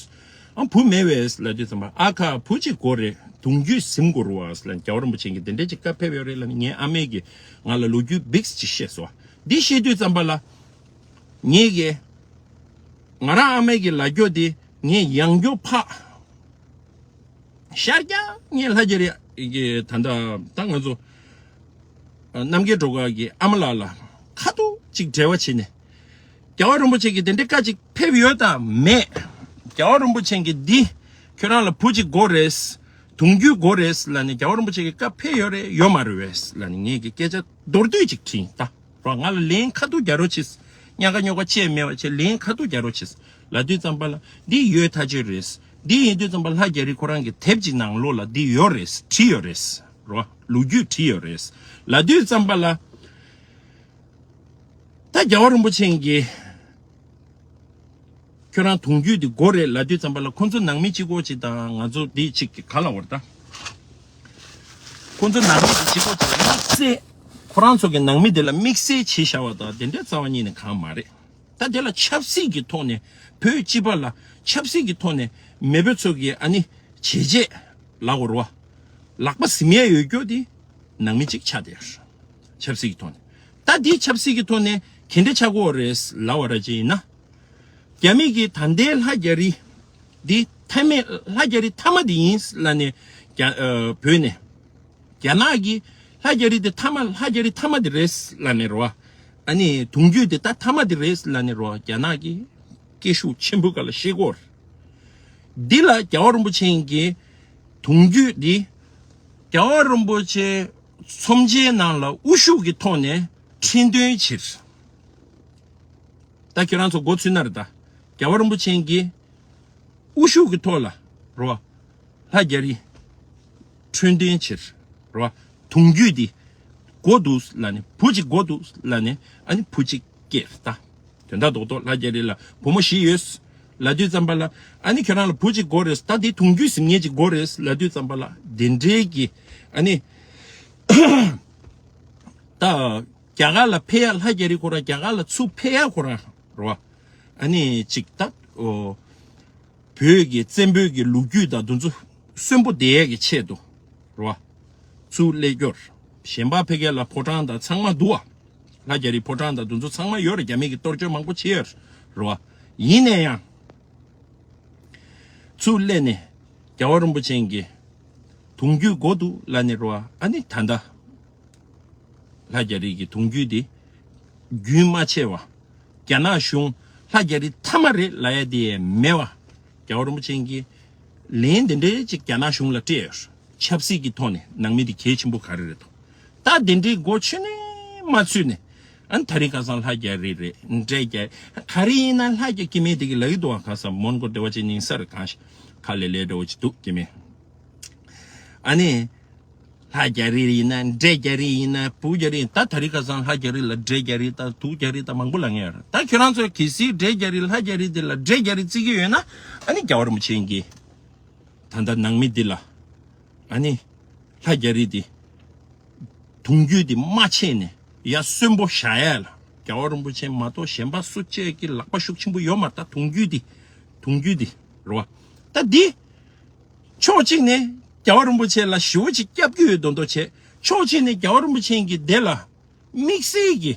ཨ་བུ་མེད་པས་ལབ་དུས་ཙམ་པ་ཨ་ཁ་བུ་གཅིག་དགོས་རེད། གདུང་རྒྱུད་ཟིན་དགོས་རེད་བ་ལབ་རྒྱལ་བ་རིན་པོ་ཆེ་གིས་དེ་འདྲ་ཅིག་བཀའ་ཕེབས་ཡོད་རེད་ལབ་ནས་ངའི་ཨ་མས་ཀྱིས་ང་ལ་ལོ་རྒྱུས་བིགས་ཅིག་བཤད་སོང་། འདི་བཤད་དུས་ཙམ་པ་ལ་ངས་ཀྱིས་ང་རང་ཨ་མས་ཀྱི་ལབ་རྒྱུ་དེ་ངས་ཡང་རྒྱུ་ཕག་ཤར་རྒྱག་ངས་ལྷ་རྒྱ་རི་གི་ད་ལྟ་ད་ང་ཚོ་རྣམ་རྒྱལ་སྒྲོལ་དཀར་གྱི་ཨ་མ་ལགས་ལ་ཁ་ཐུག་ཅིག་འབྲེལ་བ་བྱས་ནས་རྒྱལ་བ་རིན་པོ་ཆེ་གི་དེ་འདྲའི་བཀའ་ཅིག་ཕེབས་ཡོད་དམ་མེད། རྒྱལ་བ་རིན་པོ་ཆེ་གི་འདི་ཁྱོད་རང་ལ་བུ་ཅིག་དགོས་རེད། གདུང་རྒྱུད་དགོས་རེད་ལབ་ནས་རྒྱལ་བ་རིན་པོ་ཆེ་གི་བཀའ་ཕེབས་ཡོད་རེད་ཡོད་མ་རེད་བས་ལབ་ནས་ངས་ཀྱི་སྐད་ཆ་མདོར་བསྡུས་ཅིག་དྲིས་ད། རོ། ང་ལ་ལན་ཁ་ཐུག་རྒྱག་རོགས་བྱེད། ཉག་ག་ཉོག་ག་བྱས་མེད་པ་བྱས་ལན་ཁ་ཐུག་རྒྱག་རོགས་བྱེད། ལབ་དུས་ཙམ་པ་ལ་འདི་ཡོད་ཐག་ཆོད་རེད། འདི་ཡིན་དུས་ཙམ་པ་ལྷ་རྒྱ་རི་ཁོ་རང་གི་དེབ་ཅིག་ནང་ལོགས་ལ་འདི་ཡོད་རེད། བྲིས་ཡོད་རེད། རོ། ལོ་རྒྱུས་བྲིས་ཡོད་རེད། ལབ་དུས་ཙམ་པ་ལ་ད་རྒྱལ་བ་རིན་པོ་ཆེ་གིས། ཁྱོད་རང་གདུང་རྒྱུད་འདི་དགོས་རེད་ལབ་དུས་ཙམ་པ་ལ་ཁོ་ཚོ་ནང་མི་གཅིག་པོ་གཅིག་དང་ང་ཚོ་འདི་གཅིག་གི་ག་ལ་བར་ད། ཁོ་ཚོ་ནང་མི་འདི་གཅིག་པོ་གཅིག་དམིགས་བསལ། ཁོ་རང་ཚོ་གི་ནང་མི་འདི་ལ་དམིགས་བསལ་བྱས་བཞག་པ་དང་དེ་འདྲའི་རྩ་བ་ཉིད་ནས་གང་མ་རེད། ད་དེ་ལ་ཆབ་སྲིད་ཀྱི་ཐོག་ནས་བོད་སྤྱི་པ་ལ་ཆབ་སྲིད་ཀྱི་ཐོག་ནས་མེས་པོ་ཚོ་གི་ཨ་ནི་བྱས་རྗེས་ལབ་དགོས་རེད་བ། ལག་པ་ཟིན་ཡས་ཡོད་རྒྱུ་དེ་ནང་མི་གཅིག་ཆགས་བསྡད་ཡོད་རེད། ཆབ་སྲིད་ཀྱི་ཐོག་ནས། ད་འདི་ཆབ་སྲིད་ཀྱི་ཐོག་ནས་ག་འདྲ་ཆགས་ཀྱི་ཡོད་རེད་ལབ་པ་ར་ཅིག་ཡིན་ན། རྒྱ་མི་གིས་ད་ལྟའི་ལྷ་རྒྱ་རི་ འདི་མཐའ་མའི་ལྷ་རྒྱ་རི་མཐའ་མ་དེ་ཡིན་ལབ་ནས་རྒྱ་ཨ་བོད་ནས་རྒྱ་ནག་གིས་ལྷ་རྒྱ་རི་དེ་མཐའ་མ་ལྷ་རྒྱ་རི་མཐའ་མ་དེ་རེད་ལབ་ནས་རེད་བ། ཨ་ནི་གདུང་རྒྱུད་དེ་ད་མཐའ་མ་དེ་རེད་ལབ་ནས་རེད་བ། རྒྱ་ནག་གིས་སྐད་ཤུགས་ཆེན་པོའི་སྒང་ལ་བཤད་ཀྱི་ཡོད་རེད། འདི་ལ་རྒྱལ་བ་རིན་པོ་ཆེ་གི་གདུང་རྒྱུད་འདི་རྒྱལ་བ་རིན་པོ་ཆེ་ཚོམས་ཆེན་ནང་ལ་དབུ་བཞུགས་ཀྱི་ཐོག་ནས་ཁྲི་འདོན་བྱས། ད་ཁྱོད་རང་ཚོ་མགོ་ཚོས་ན་རེད་ད། རྒྱལ་བ་རིན་པོ་ཆེ་གི་དབུ་བཞུགས་ཀྱི་ཐོག་ལ་རོ། ལྷ་རྒྱ་རི་ཁྲི་འདོན་བྱས་རོ། གདུང་རྒྱུད་འདི་དགོས་འདུག་ལབ་ནས་བུ་གཅིག་དགོས་འདུག་ལབ་ནས་ཨ་ནི་བུ་གཅིག་སྐྱེས་ད། དོན་དག་རྡོག་རྡོག་ལྷ་རྒྱ་རི་ལ་བུ་མོ་བཞི་ཡོད་ལབ་དུས་ཙམ་པ་ལ། ཨ་ནི་ཁྱོད་རང་ལ་བུ་གཅིག་དགོས་རེད། ད་འདི་གདུང་རྒྱུད་ཟིན་མཁན་གཅིག་དགོས་རེད་ལབ་དུས་ཙམ་པ་ལ་དེ་འདྲའི་གི་ཨ་ནི་ད་རྒྱ་གར་ལ་ཕེབས་ཡ་ལྷ་རྒྱ་རི་ཁོ་རང་རྒྱ་གར་ལ་ཚུར་ཕེབས་ཡ་ཁོ་རང་རོ། ཨ་ནི་གཅིག་ད་ཨོ། བོད་ཀྱི་བཙན་པོའི་གི་ལོ་རྒྱུས་དང་དེ་ཚོ་གསོན་པོ་བསྡད་ཡས་ཀྱི་ཆེད་དུ་རེད་བ། ཚུར་སླེབས་རྒྱུར་གཞན་པ་ཕ་གི་ལ་ཕོ་བྲང་དང་ཚང་མ་འདུག་བ། ལྷ་རྒྱ་རི་ཕོ་བྲང་དང་དེ་ཚོ་ཚང་མ་ཡོད་རེད། རྒྱ་མི་གི་གཏོར་སྐྱོན་མང་པོ་བྱས་ཡོད་རེད་བ། ཡིན་ན་ཡང་ཚུར་སླེབས་ནས་རྒྱལ་བ་རིན་པོ་ཆེ་གི་གདུང་རྒྱུད་དགོས་འདུག་ལབ་ནས་རེད་བ། ཨ་ནི་ད་ལྟ་ལྷ་རྒྱ་རི་གི་གདུང་རྒྱུད་དེ་རྒྱུན་མ་ཆད་པ། རྒྱ་ནག་གཞུང་ལྷ་རྒྱ་རི་མཐའ་མ་རེད་ལབ་ཡ་དེ་མེད་པ། རྒྱལ་བ་རིན་པོ་ཆེ་གིས་ལན་དེ་འདྲའི་ཅིག་རྒྱ་ནག་གཞུང་ལ་སྤྲད་ཡོད། ཆབ་སྲིད་ཀྱི་ཐོག་ནས་ནང་མི་དེ་གལ་ཆེན་པོ་ག་རེ་རེད་དོ། ད་དེ་འདྲའི་མགོ་ཆུ་ནས་མ་ཚུད་ནས་ཨ་ནི་དེ་རིང་ཁ་སང་ལྷ་རྒྱ་རི་རེད་འདྲེ་རྒྱ་ག་རེ་ཡིན་ན་ལྷ་རྒྱ་སྐྱེ་དམན་དེ་གི་ལབ་ཀྱི་འདུག་བ། ཁ་སང་མོན་གྷོ་བདེ་བ་ཅན་ཉིན་གསར་གང་ཞིག་ཁ་ལེ་ལེ་འདྲ་བོ་ཅིག་འདུག་སྐྱེ་དམན། ཨ་ནི། ལྷ་རྒྱ་རི་ཡིན་ན་འདྲེ་རྒྱ་རི་ཡིན་ན་བུ་རྒྱ་རི་ཡིན། ད་དེ་རིང་ཁ་སང་ལྷ་རྒྱ་རི་ལ་འདྲེ་རྒྱ་རི་དང་དུག་རྒྱ་རི་དང་མང་པོ་ལབ་མཁན་ཡོད་རེད། ད་ཁྱོད་རང་ཚོས་གལ་སྲིད་འདྲེ་རྒྱ་རི་ལྷ་རྒྱ་རི་དེ་ལ་འདྲེ་རྒྱ་རི་བརྩི་གི་ཡོད་ན་ཨ་ནི་རྒྱལ་བ་རིན་པོ་ཆེ་གིས་ད་ལྟ་ནང་མི་འདི་ལ་ཨ་ནི་ལྷ་རྒྱ་རི་འདི་གདུང་རྒྱུད་འདི་མ་ཆད་ནས་ཡ་གསོན་པོ་བཞག་ཡ་ལ་རྒྱལ་བ་རིན་པོ་ཆེ་མ་གཏོགས་གཞན་པ་སུ་གཅིག་གི་ལག་པ་ཤུགས་ཆེན་པོ་ཡོད་མ་རེད། ད་གདུང་རྒྱུད་འདི་གདུང་རྒྱུད་འདི་རེད་བ། ད་འདི། ཕྱོགས་གཅིག་ནས་རྒྱལ་བ་རིན་པོ་ཆེ་ལ་ཞེ་པོ་ཅིག་སྐྱབས་བཅོལ་ཡོད་མདོག་མདོག་བྱས། ཕྱོགས་གཅིག་ནས་རྒྱལ་བ་རིན་པོ་ཆེ་གི་སྡེ་ལ་དམིགས་བསལ་གྱི་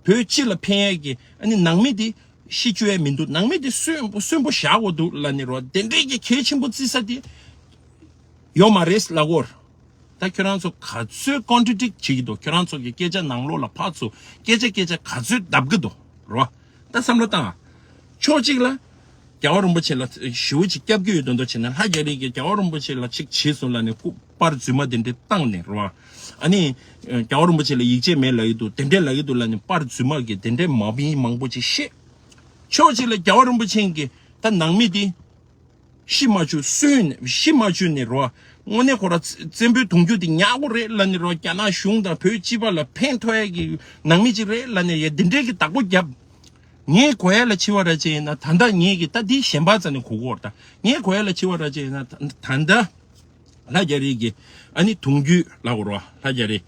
བོད་སྤྱི་ལ་ཕན་ཡས་ཀྱི་ཨ་ནི་ནང་མི་དེ་ཤི་བཅུག་ཡས་མི་འདུག་ནང་མི་དེ་གསོན་པོ་གསོན་པོ་བཞག་དགོས་འདུག་ལབ་ནས་རོ། དེ་འདྲའི་གི་གལ་ཆེན་པོ་བརྩི་ས་དེ་ཡོད་མ་རེད་ལབ་གོ། ད་ཁྱོད་རང་ཚོ་ག་ཚོད་ཀོན་ཊྲ་ཌིག་བྱེད་ཀྱི་འདུག་ཁྱོད་རང་ཚོ་གི་སྐད་ཆ་ནང་ལོགས་ལ་ཕར་ཚུར་སྐད་ཆ་སྐད་ཆ་ག་ཚོད་བརྡབ་ཀྱི་འདུག་རོ། ད་བསམ་བློ་བཏང་། ཕྱོགས་གཅིག་ལ་རྒྱལ་བ་རིན་པོ་ཆེ་ལ་ཞེ་པོ་ཅིག་སྐྱབས་ཀྱི་ཡོད་མདོག་མདོག་བྱས་ནས་ལྷ་རྒྱ་རི་གིས་རྒྱལ་བ་རིན་པོ་ཆེ་ལ་ཅིག་བྱས་སོང་ལབ་ནས་སྐུ་པར་རྫུན་མ་དེ་འདྲ་བཏང་ནས་རོ། ཨ་ནི་རྒྱལ་བ་རིན་པོ་ཆེ་ལ་ཡིད་ཆེས་མེད་ལབ་ཀྱི་འདུག་དེ་འདྲ་ལབ་ཀྱི་འདུག་ལབ་ནས་པར་རྫུན་མ་གི་དེ་འདྲ་མ་བིན་མང་པོ་ཅིག་བཤད། ཕྱོགས་གཅིག་ལ་རྒྱལ་བ་རིན་པོ་ཆེ་གིས་ད་ནང་མི་དེ། ཤི་མ་བཅུག་གསོན་ནས་ཤི་མ་བཅུག་ནས་རོ། དངོས་གནས་ཁོ་ར་བཙན་པོའི་གདུང་རྒྱུད་དེ་ཉག་པོ་རེད་ལབ་ནས་རོ། རྒྱ་ནག་གཞུང་དང་བོད་སྤྱི་པ་ལ་ཕན་ཐོགས་ཡས་ཀྱི་ནང་མི་ཅིག་རེད་ལབ་ནས་ཡ་འདི་འདྲའི་གི་བདག་པོ་བརྒྱབ། ངས་གོ་ཡ་ལ་ཕྱི་བ་ར་ཅེ་ཡིན་ན་ད་ལྟ་ངས་གི་ད་འདི་གཞན་པ་རྩ་ནས་གོ་གོ་ར། ད་ངས་གོ་ཡ་ལ་ཕྱི་བ་ར་ཅེ་ཡིན་ན་ད་ད་ལྟ་ལྷ་རྒྱ་རི་གི་ཨ་ནི་གདུང་རྒྱུད་ལབ་གོ་རོ། ལྷ་རྒྱ་རི་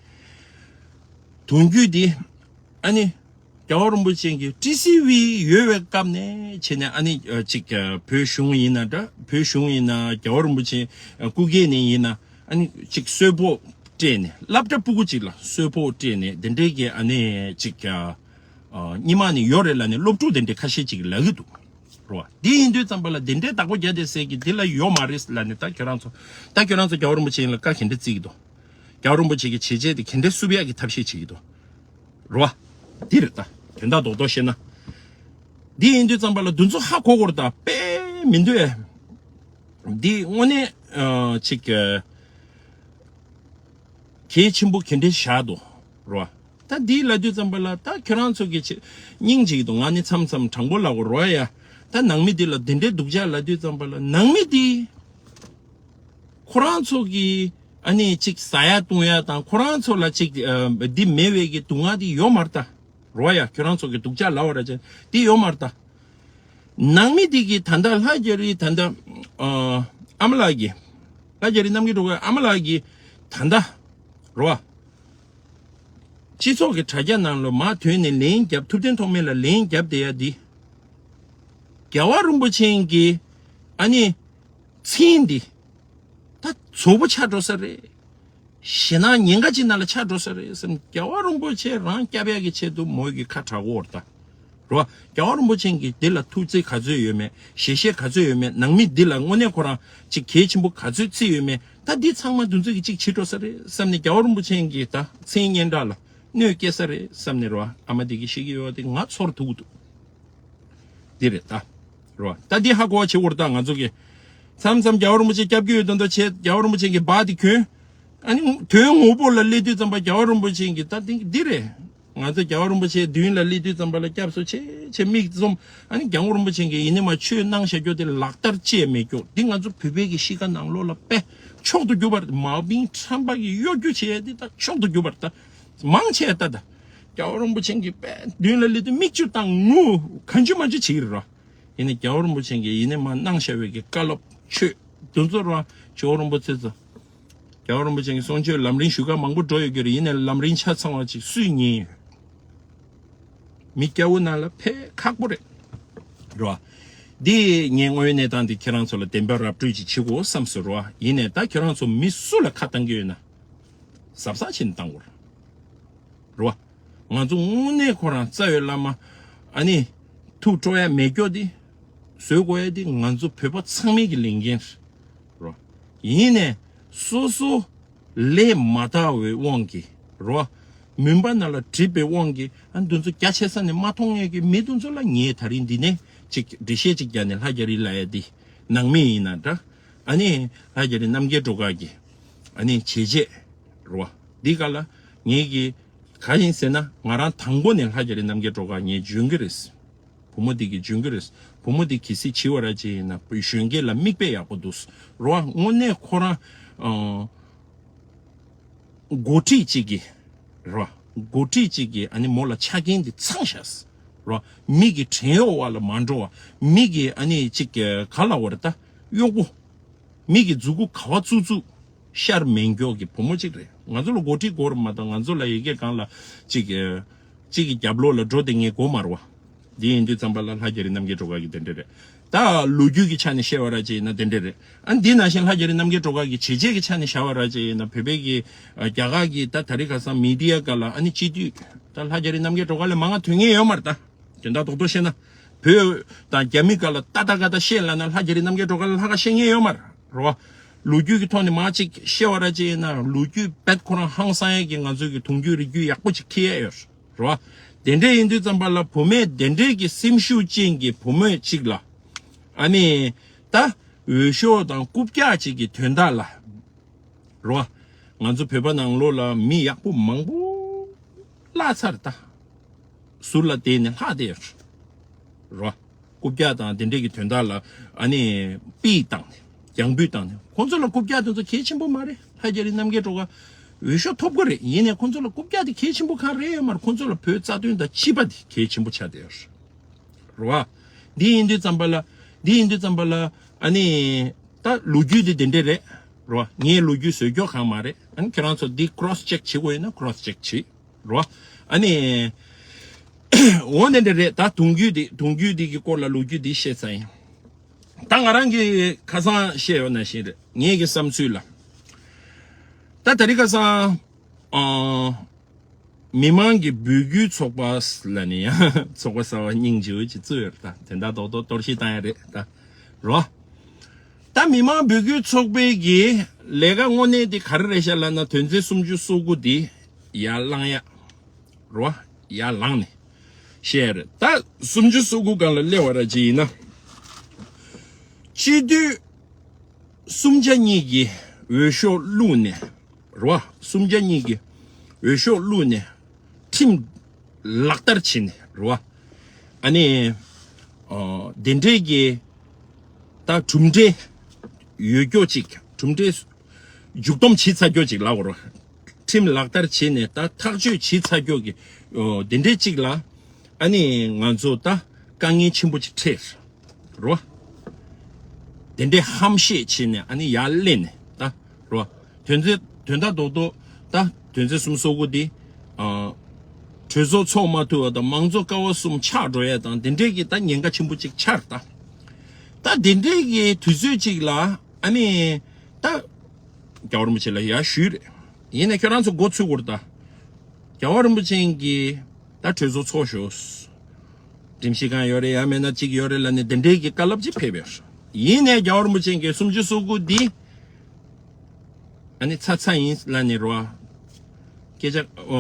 གདུང་རྒྱུད་འདི་ཨ་ནི། རྒྱལ་བ་རིན་པོ་ཆེ་གི་ཀྲི་སི་ཝི་ཡོད་པའི་སྐབས་ནས་བྱས་ནས་ཨ་ནི་ཨ་ཅིག་ཨ་བོད་གཞུང་ཡིན་ན་འདྲ། བོད་གཞུང་ཡིན་ན་རྒྱལ་བ་རིན་པོ་ཆེ་ཨ་སྐུ་སྒེར་ནས་ཡིན་ན་ཨ་ནི་ཅིག་གསོལ་ཕོགས་སྤྲད་ནས་སློབ་གྲྭ་སྤུ་གུ་ཅིག་ལ་གསོལ་ཕོགས་སྤྲད་ནས་དེ་འདྲའི་གི་ཨ་ནི་ཅིག་ཨ་ཨ་སྔོན་མ་ནས་ཡོད་རེད་ལབ་ནས་སློབ་ཕྲུག་དེ་འདྲའི་ཁ་ཤས་ཅིག་ལབ་གི་འདུག་རོ། འདི་ཡིན་དུས་ཙམ་པ་ལ་དེ་འདྲའི་བདག་པོ་རྒྱག་བསྡད་སའི་གི་འདི་ལ་ཡོད་མ་རེད་ལབ་ནས་ད་ཁྱོད་རང་ཚོ་ད་ཁྱོད་རང་ཚོ་རྒྱལ་བ་རིན་པོ་ཆེ་ཡིན་ལ་བཀའ་ག་འདྲ་བརྩི་གི་འདུག་རྒྱལ་བ་རིན་པོ་ཆེ་གི་བྱས་རྗེས་དེ་ག་འདྲ་བསུབ་ཡག་གི་ཐབས་ཤེས་བྱེད་ཀྱི་འདུག་རོ། འདི་རེད་ད། དོན་དག་རྡོག་རྡོག་བཤད་ན། འདི་ཡིན་དུས་ཙམ་པ་ལ་འདི་ཚོ་ཧ་གོ་དགོས་རེད་ད། དཔེ་མི་འདུག་ཨེ། འདི་དངོས་གནས་ཨ་ཅིག་ཨ་གལ་ཆེན་པོ་ག་འདྲ་བཞག་འདུག་རོ། ད་འདི་ལབ་དུས་ཙམ་པ་ལ་ད་ཁྱོད་རང་ཚོ་གི་ཆེ་སྙིང་རྗེ་གི་འདུག་ང་ནི་མཚམས་མཚམས་དྲང་པོ་ལབ་དགོས་རོ་ཡ། ད་ནང་མི་འདི་ལ་འདི་འདྲའི་སྡུག་ཅག་ལབ་དུས་ཙམ་པ་ལ་ནང་མི་འདི། ཁོ་རང་ཚོ་གི་ཨ་ནི་ཅིག་ཟ་ཡ་བཏུང་ཡ་དང་ཁོ་རང་ཚོ་ལ་ཅིག་ཨ་འདི་མེད་པའི་གི་སྡུག་བསྔལ་འདི་ཡོད་མ་རེད་ད། རོ་ཡ་ཁྱོད་རང་ཚོ་གི་སྡུག་ཅག་ལབ་པ་ར་ཅན་འདི་ཡོད་མ་རེད་ད། ནང་མི་འདི་གི་ད་ལྟ་ལྷ་རྒྱ་རི་ད་ལྟ་ཨ་ཨ་མ་ལགས་ཀྱི་ལྷ་རྒྱ་རི་རྣམ་རྒྱལ་སྒྲོལ་དཀར་ཨ་མ་ལགས་ཀྱི་ད་ལྟ་རོ་ཡ། སྤྱི་ཚོགས་ཀྱི་དྲ་རྒྱ་ནང་ལ་མར་ཐོན་ནས་ལན་བརྒྱབ། ཐུབ་བསྟན་ཐོགས་མེད་ལ་ལན་བརྒྱབ་བསྡད་ཡ་འདི། རྒྱལ་བ་རིན་པོ་ཆེ་གི་ཨ་ནི་མཚན་འདི་ད་རྫོབ་པོ་ཆགས་འགྲོ་ས་རེད། ཞེད་སྣང་ཉེན་ཁ་ཅིག་ནང་ལ་ཆགས་འགྲོ་ས་རེད་བསམ། རྒྱལ་བ་རིན་པོ་ཆེ་རང་སྐྱབས་ཡག་གི་ཆེད་དུ་མོ་གི་ཁ་གྲག་འོར་ད། རོ། རྒྱལ་བ་རིན་པོ་ཆེ་གིས་འདི་ལ་ཐུགས་བརྩེ་ག་ཚོད་ཡོད་མེད། ཞལ་བཞེས་ག་ཚོད་ཡོད་མེད། ནང་མི་འདི་ལ་དངོས་གནས་ཁོ་རང་ཅིག་གལ་ཆེན་པོ་ག་ཚོད་བརྩི་ཡོད་མེད། ད་འདི་ཚང་མ་འདུ་འཛོམས་ཀྱི་ཅིག་བྱེད་འགྲོ་ས་རེད་བསམ་ནས། རྒྱལ་བ་རིན་པོ་ཆེ་གིས་ད་མཚན་སྙན་གྲགས་ལ་གནོད་སྐྱེལ་ས་རེད་བསམ་ནས་རོ། ཨ་མ་འདི་གིས་བཤད་ཀྱི་ཡོད་དེ་ང་ཚོར་ཐུག་འདུག་འདི་རེད་ད། རོ། ད་འདི་ཧ་གོ་བ་བྱེད་དགོས་རེད་ད། ང་ཚོ་གི་མཚམས་མཚམས་རྒྱལ་བ་རིན་པོ་ཆེ་སྐྱབས་ཀྱི་ཡོད་དོན་དུ་བྱས། རྒྱལ་བ་རིན་པོ་ཆེ་གི་སྦ་དེ་གྱོན། ཨ་ནི་དོན་དངོས་པོ་ལ་སླེབས་དུས་ཙམ་པ་རྒྱལ་བ་རིན་པོ་ཆེ་གི་ད་འདི་འདི་རེད། ང་ཚོ་རྒྱལ་བ་རིན་པོ་ཆེའི་མདུན་ལ་སླེབས་དུས་ཙམ་པ་ལ་སྐྱབས་སུ་མཆི་མཆི་མིག་བཙུམ། ཨ་ནི་རྒྱལ་བ་རིན་པོ་ཆེ་གིས་ཡིན་ནི་མ་ཆོས་གནང་བཞག་རྒྱུ་དེ་ལག་བསྟར་བཅས་མེད་རྒྱུ་འདི་ང་ཚོ་བོད་པའི་གི་གཤིས་ཀ་ནང་ལོགས་ལ་དཔེ་མཆོག་ཏུ་གྱུར་པ་རེད། མའོ་པིང་ཁྲམ་པ་གི་གཡོ་སྒྱུ་བྱས་འདི་ད་མཆོག་ཏུ་གྱུར་པ་རེད་ད། མང་ཆེ་ད་ད། རྒྱལ་བ་རིན་པོ་ཆེ་གི་དཔེ་མདུན་ལ་སླེབས་དུས་མིག་ཆུ་བཏང་ངུ་གང་ཆུ་མ་ཆུ་བྱེད་ཀྱི་རེད་རོ། ཡིན་ནའི་རྒྱལ་བ་རིན་པོ་ཆེ་གིས་ཡིན་ནི་མ་གནང་བཞག་པའི་གི་བཀའ་སློབ་ཆོས་འདི་ཚོ་རོ། ཇོ་བོ་རིན་པོ་ཆེ་ཚོ། རྒྱལ་བ་རིན་པོ་ཆེ་གི་གསུང་ཆོས་ལམ་རིམ་ཞུ་མཁན་མང་པོ་འགྲོ་ཡོད་ཀྱི་རེད། ཡིན་ནའི་ལམ་རིམ་ཆ་ཚང་བ་ཅིག་སུས་ཉན་ཡོད། མི་སྐྱ་བོ་ནང་ལ་ཕལ་ཁག་པོ་རེད། རོ། འདི་ངས་དངོས་གནས་སྟངས་འདི་ཁྱེད་རང་ཚོ་ལ་བདེན་པ་ར་སྤྲོད་ཅིག་བྱེད་དགོས་བསམ་སོང་རོ། ཡིན་ནའི་ད་ཁྱེད་རང་ཚོ་མི་སུ་ལ་ཁ་བཏང་གི་ཡོད་ན། གཟབ་གཟབ་བྱས་ནས་བཏང་དགོས་རེད། རོ། ང་ཚོ་དངོས་གནས་ཁོ་རང་རྩ་བའི་བླ་མ། ཨ་ནི། ཐུགས་སྤྲོ་ཡ་མེད་སྐྱོ་འདི། བཟོད་དགོས་ཡ་འདི་ང་ཚོ་བོད་པ་ཚང་མའི་གི་ལས་འགན་རེད། རོ། ཡིན་ནའི། སོ་སོ། ལས་མ་དག་པའི་དབང་གིས། རོ། མུན་པ་ནང་ལ་གྲིབ་པའི་དབང་གིས་ཨ་འདི་ཚོ་རྒྱ་ཆེ་ས་ནས་མ་མཐོང་ཡས་ཀྱི་མི་འདི་ཚོ་ལ་ངས་ད་རིང་འདི་ནས་ཅིག་འགྲེལ་བཤད་ཅིག་རྒྱག་ནས། ལྷ་རྒྱ་རི་ལབ་ཡ་འདི་ནང་མི་ཡིན་ན་འདྲ། ཨ་ནི་ལྷ་རྒྱ་རི་རྣམ་རྒྱལ་སྒྲོལ་དཀར་གྱི་ཨ་ནི་བྱས་རྗེས་རོ། འདི་ག་ལ་ངས་ཀྱི་ག་ཡིན་ཟེར་ན། ང་རང་དང་པོ་ནས་ལྷ་རྒྱ་རི་རྣམ་རྒྱལ་སྒྲོལ་དཀར་ངས་འཇོན་གི་རེད། བུ་མོ་འདི་གིས་འཇོན་གི་རེད། བུ་མོ་འདི་གལ་སྲིད་བྱི་བ་ར་ཅིག་ཡིན་ན་གཞོན་སྐྱེས་ལ་མིག་དཔེ་ཡག་པོ་འདུག་རོ། དངོས་གནས་ཁོ་རང་ཨ། འགོ་ཁྲིད་ཅིག་གིས་རོ། འགོ་ཁྲིད་ཅིག་གིས་ཨ་ནི་མོ་ལ་ཆ་རྐྱེན་འདི་ཚང་བཞག་རོ། མི་གི་བྲན་གཡོག་བ་ལ་མ་འགྲོ་བ། མི་གི་ཨ་ནི་ཅིག་ག་ལབ་དགོས་རེད་ད། གཡོག་པོ། མི་གི་མཛུག་གུ་ག་བ་བཙུགས་བཙུགས་ཤར་མེད་མགྱོགས་ཀྱི་བུ་མོ་གཅིག་རེད། ང་ཚོ་ལ་འགོ་ཁྲིད་དགོས་རེད་མ་གཏོགས། ང་ཚོ་ལ་ཡ་གི་སྒང་ལ་གཅིག་གཅིག་གི་རྒྱབ་ལོགས་ལ་འགྲོ་བསྡད་མཁན་དགོས་མ་རེད་བ། འདི་ཡིན་དུས་ཙམ་པ་ལ་ལྷ་རྒྱ་རི་རྣམ་རྒྱལ་སྒྲོལ་དཀར་གྱི་དེ་འདྲ་རེད། ད་ལོ་རྒྱུས་ཀྱི་ཆ་ནས་བཤད་པ་ར་ཅིག་ཡིན་ན་དེ་འདྲ་རེད། ཨ་འདི་ནང་བཞིན་ལྷ་རྒྱ་རི་རྣམ་རྒྱལ་སྒྲོལ་དཀར་གྱི་བྱས་རྗེས་ཀྱི་ཆ་ནས་བཤད་པ་ར་ཅིག་ཡིན་ན། བོད་པའི་གི་རྒྱ་གར་གྱི་ད་ད་རེས་ཁ་སང་མི་ཌི་ཡ་སྒང་ལ་ཨ་ནི་སྤྱི་འཐུས་ད་ལྷ་རྒྱ་རི་རྣམ་རྒྱལ་སྒྲོལ་དཀར་ལས་མང་ང་ཐོན་མཁན་ཡོད་མ་རེད་ད། དོན་དག་རྡོག་རྡོག་བཤད་ན། བོད་དང་རྒྱ་མི་སྒང་ལ་ཏག་ཏག་ཏག་ཏག་བཤད་ལབ་ན་ལྷ་རྒྱ་རི་རྣམ་རྒྱལ་སྒྲོལ་དཀར་ལས་ལྷག་ག་བཤད་མཁན་ཡོད་མ་རེད་བ། ལོ་རྒྱུས་ཀྱི་ཐོག་ནས་མར་ཅིག་བཤད་པ་ར་ཅིག་ཡིན་ན། ལོ་རྒྱུས་རྦད་ཁོ་རང་ཧང་སང་ཡས་ཀྱི་ང་ཚོའི་གི་གདུང་རྒྱུད་རིགས་རྒྱུད་ཡག་པོ་ཅིག་འཁྱེར་ཡས་ཡོད་རེད་བ། དེ་འདྲས་ཡིན་དུས་ཙམ་པ་ལ་བུད་མེད་དེ་འདྲས་ཀྱི་སེམས་ཤུགས་ཅན་གྱི་བུད་མེད་ཅིག་ལ་ཨ་ནི་ད་འོས་ཤོག་དང་རྐུབ་བཀྱག་ཅིག་གི་དོན་དག་ལ། རོ། ང་ཚོ་བོད་པ་ནང་ལོགས་ལ་མི་ཡག་པོ་མང་པོ་བརླག་ཚར་ད། ཟུར་ལ་བསྡད་ནས་ལྷག་བསྡད་ཡོད་རེད། རོ། རྐུབ་བཀྱག་དང་དེ་འདྲས་ཀྱི་དོན་དག་ལ་ཨ་ནི་པི་བཏང་ནས་རྒྱང་འབུད་བཏང་ནས། ཁོང་ཚོ་ལ་རྐུབ་བཀྱག་དེ་ཚོ་གལ་ཆེན་པོ་མ་རེད། ལྷ་རྒྱ་རི་རྣམ་རྒྱལ་སྒྲོལ་དཀར་འོས་ཤོག་ཐོབ་ཀྱི་རེད། ཡིན་ནའི་ཁོང་ཚོ་ལ་རྐུབ་བཀྱག་དེ་གལ་ཆེན་པོ་གང་རེད་ཡོད་མ་རེད། ཁོང་ཚོ་ལ་བོད་རྩ་དོན་དང་སྤྱི་པ་དེ་གལ་ཆེན་པོ་ཆགས་བསྡད་ཡོད་རེད། རེད་བ། འདི་ཡིན་དུས་ཙམ་པ་ལ། འདི་ཡིན་དུས་ཙམ་པ་ལ་ཨ་ནི་ད་ལོ་རྒྱུས་འདི་དེ་འདྲས་རེད། རེད་བ། ངས་ལོ་རྒྱུས་བཟོས་སྐྱོ་གང་མ་རེད། ཨ་ནི་ཁྱེད་རང་ཚོ་འདི་cross check བྱེད་དགོས་ཡོད་ན་cross check བྱེད། རེད་བ། ཨ་ནི་འོ་དེ་འདྲས་རེད། ད་གདུང་རྒྱུད་འདི་གདུང་རྒྱུད་འདི་གི་སྐོར་ལ་ལོ་རྒྱུས་འདི་བཤད་ཚར་ཡིན། ད་ང་རང་གི་ཁ་སང་བཤད་ཡོད་ན་བཞིན་རེད། ངས་གི་བསམ་ཚུལ་ལ། ད་ད་རིང་ཁ་སང་ཨ། མི་མང་གི་འབོད་སྐུལ་ཚོགས་པ་ལ་ནི་ཡང་ཚོགས་པ་གསར་བ་སྙིང་རྗེ་བོ་ཅིག་བཙུགས་ཡོད་རེད་ད། དེ་འདྲ་རྡོག་རྡོག་གཏོར་བཤིག་བཏང་ཡ་རེད་ད། རོ། ད་མི་མང་འབོད་སྐུལ་ཚོགས་པའི་གི་ལས་ཀ་དངོས་གནས་དེ་ག་རེ་རེད་ཤག་ལབ་ན། དོན་ཚན་སུམ་ཅུ་སོ་དགུ་དེ་ཡར་བླངས་ཡ། རོ། ཡར་ལངས་ནས་བཤད་ཡ་རེད། ད་སུམ་ཅུ་སོ་དགུ་སྒང་ལ་སླེབས་པ་ར་ཅིག་ཡིན་ན། སྤྱི་འཐུས་གསུམ་ཆ་གཉིས་ཀྱི་འོས་ཤོག་བླུགས་ནས། རེད་བ། གསུམ་ཆ་གཉིས་ཀྱི་འོས་ཤོག་བླུགས་ནས་ཁྲིམས་ལག་བསྟར་བྱས་ནས། རེད་བ། ཨ་ནི་ཨ། དེ་འདྲས་ཀྱི་ད་གྲུབ་འབྲས་ཡོད་རྒྱུ་ཅིག་གྲུབ་འབྲས་མཇུག་སྡོམ་བྱས་ཚར་རྒྱུ་ཅིག་ལབ་དགོས་རེད། ཁྲིམས་ལག་བསྟར་བྱས་ནས་ད་ཐག་གཅོད་བྱས་ཚར་རྒྱུ་གི་ཨོ་དེ་འདྲས་ཅིག་ལ་ཨ་ནི་ང་ཚོ་ད་དཀའ་ངལ་ཆེན་པོ་ཅིག་འཕྲད། རོ། དེ་འདྲའི་ཧམ་བཤད་བྱས་ནས་ཨ་ནི་ཡར་སླེབས་ནས་ད། རོ། དོན་ཚན་དོན་དག་རྡོག་རྡོག་ད་དོན་ཚན་སུམ་ཅུ་སོ་དགུ་འདི། ཨ། གྲོས་ཚོགས་ཚོགས་མ་ཐུབ་པ་དང་མང་གཙོ་ཀ་བ་གསུམ་ཆག་འགྲོ་ཡ་དང་དེ་འདྲའི་གི་ད་ཉེན་ཁ་ཆེན་པོ་ཅིག་ཆགས་རེད་ད། ད་དེ་འདྲའི་གི་དུས་ཚོད་ཅིག་ལ་ཨ་ནི་ད། རྒྱལ་བ་རིན་པོ་ཆེ་ལ་ཡར་ཞུས་རེད། ཡིན་ནའི་ཁྱོད་རང་ཚོ་འགོ་ཚུགས་དགོས་རེད་ད། རྒྱལ་བ་རིན་པོ་ཆེ་གིས་ད་གྲོས་ཚོགས་ཚོགས་ཤོག་སྒྲིམ་གཞི་གང་ཡོད་རེད། ཡང་མིན་ན་གཅིག་ཡོད་རེད་ལབ་ནས་དེ་འདྲའི་གི་བཀའ་སློབ་ཅིག་ཕེབས་ཡོད། ཡིན་ནའི་རྒྱལ་བ་རིན་པོ་ཆེ་གིས་སུམ་ཅུ་སོ་དགུ་འདི་ཨ་ནི་ཚར་ཚར་ཡིན་ལབ་ནས་རོ། སྐད་ཆ་ཨོ་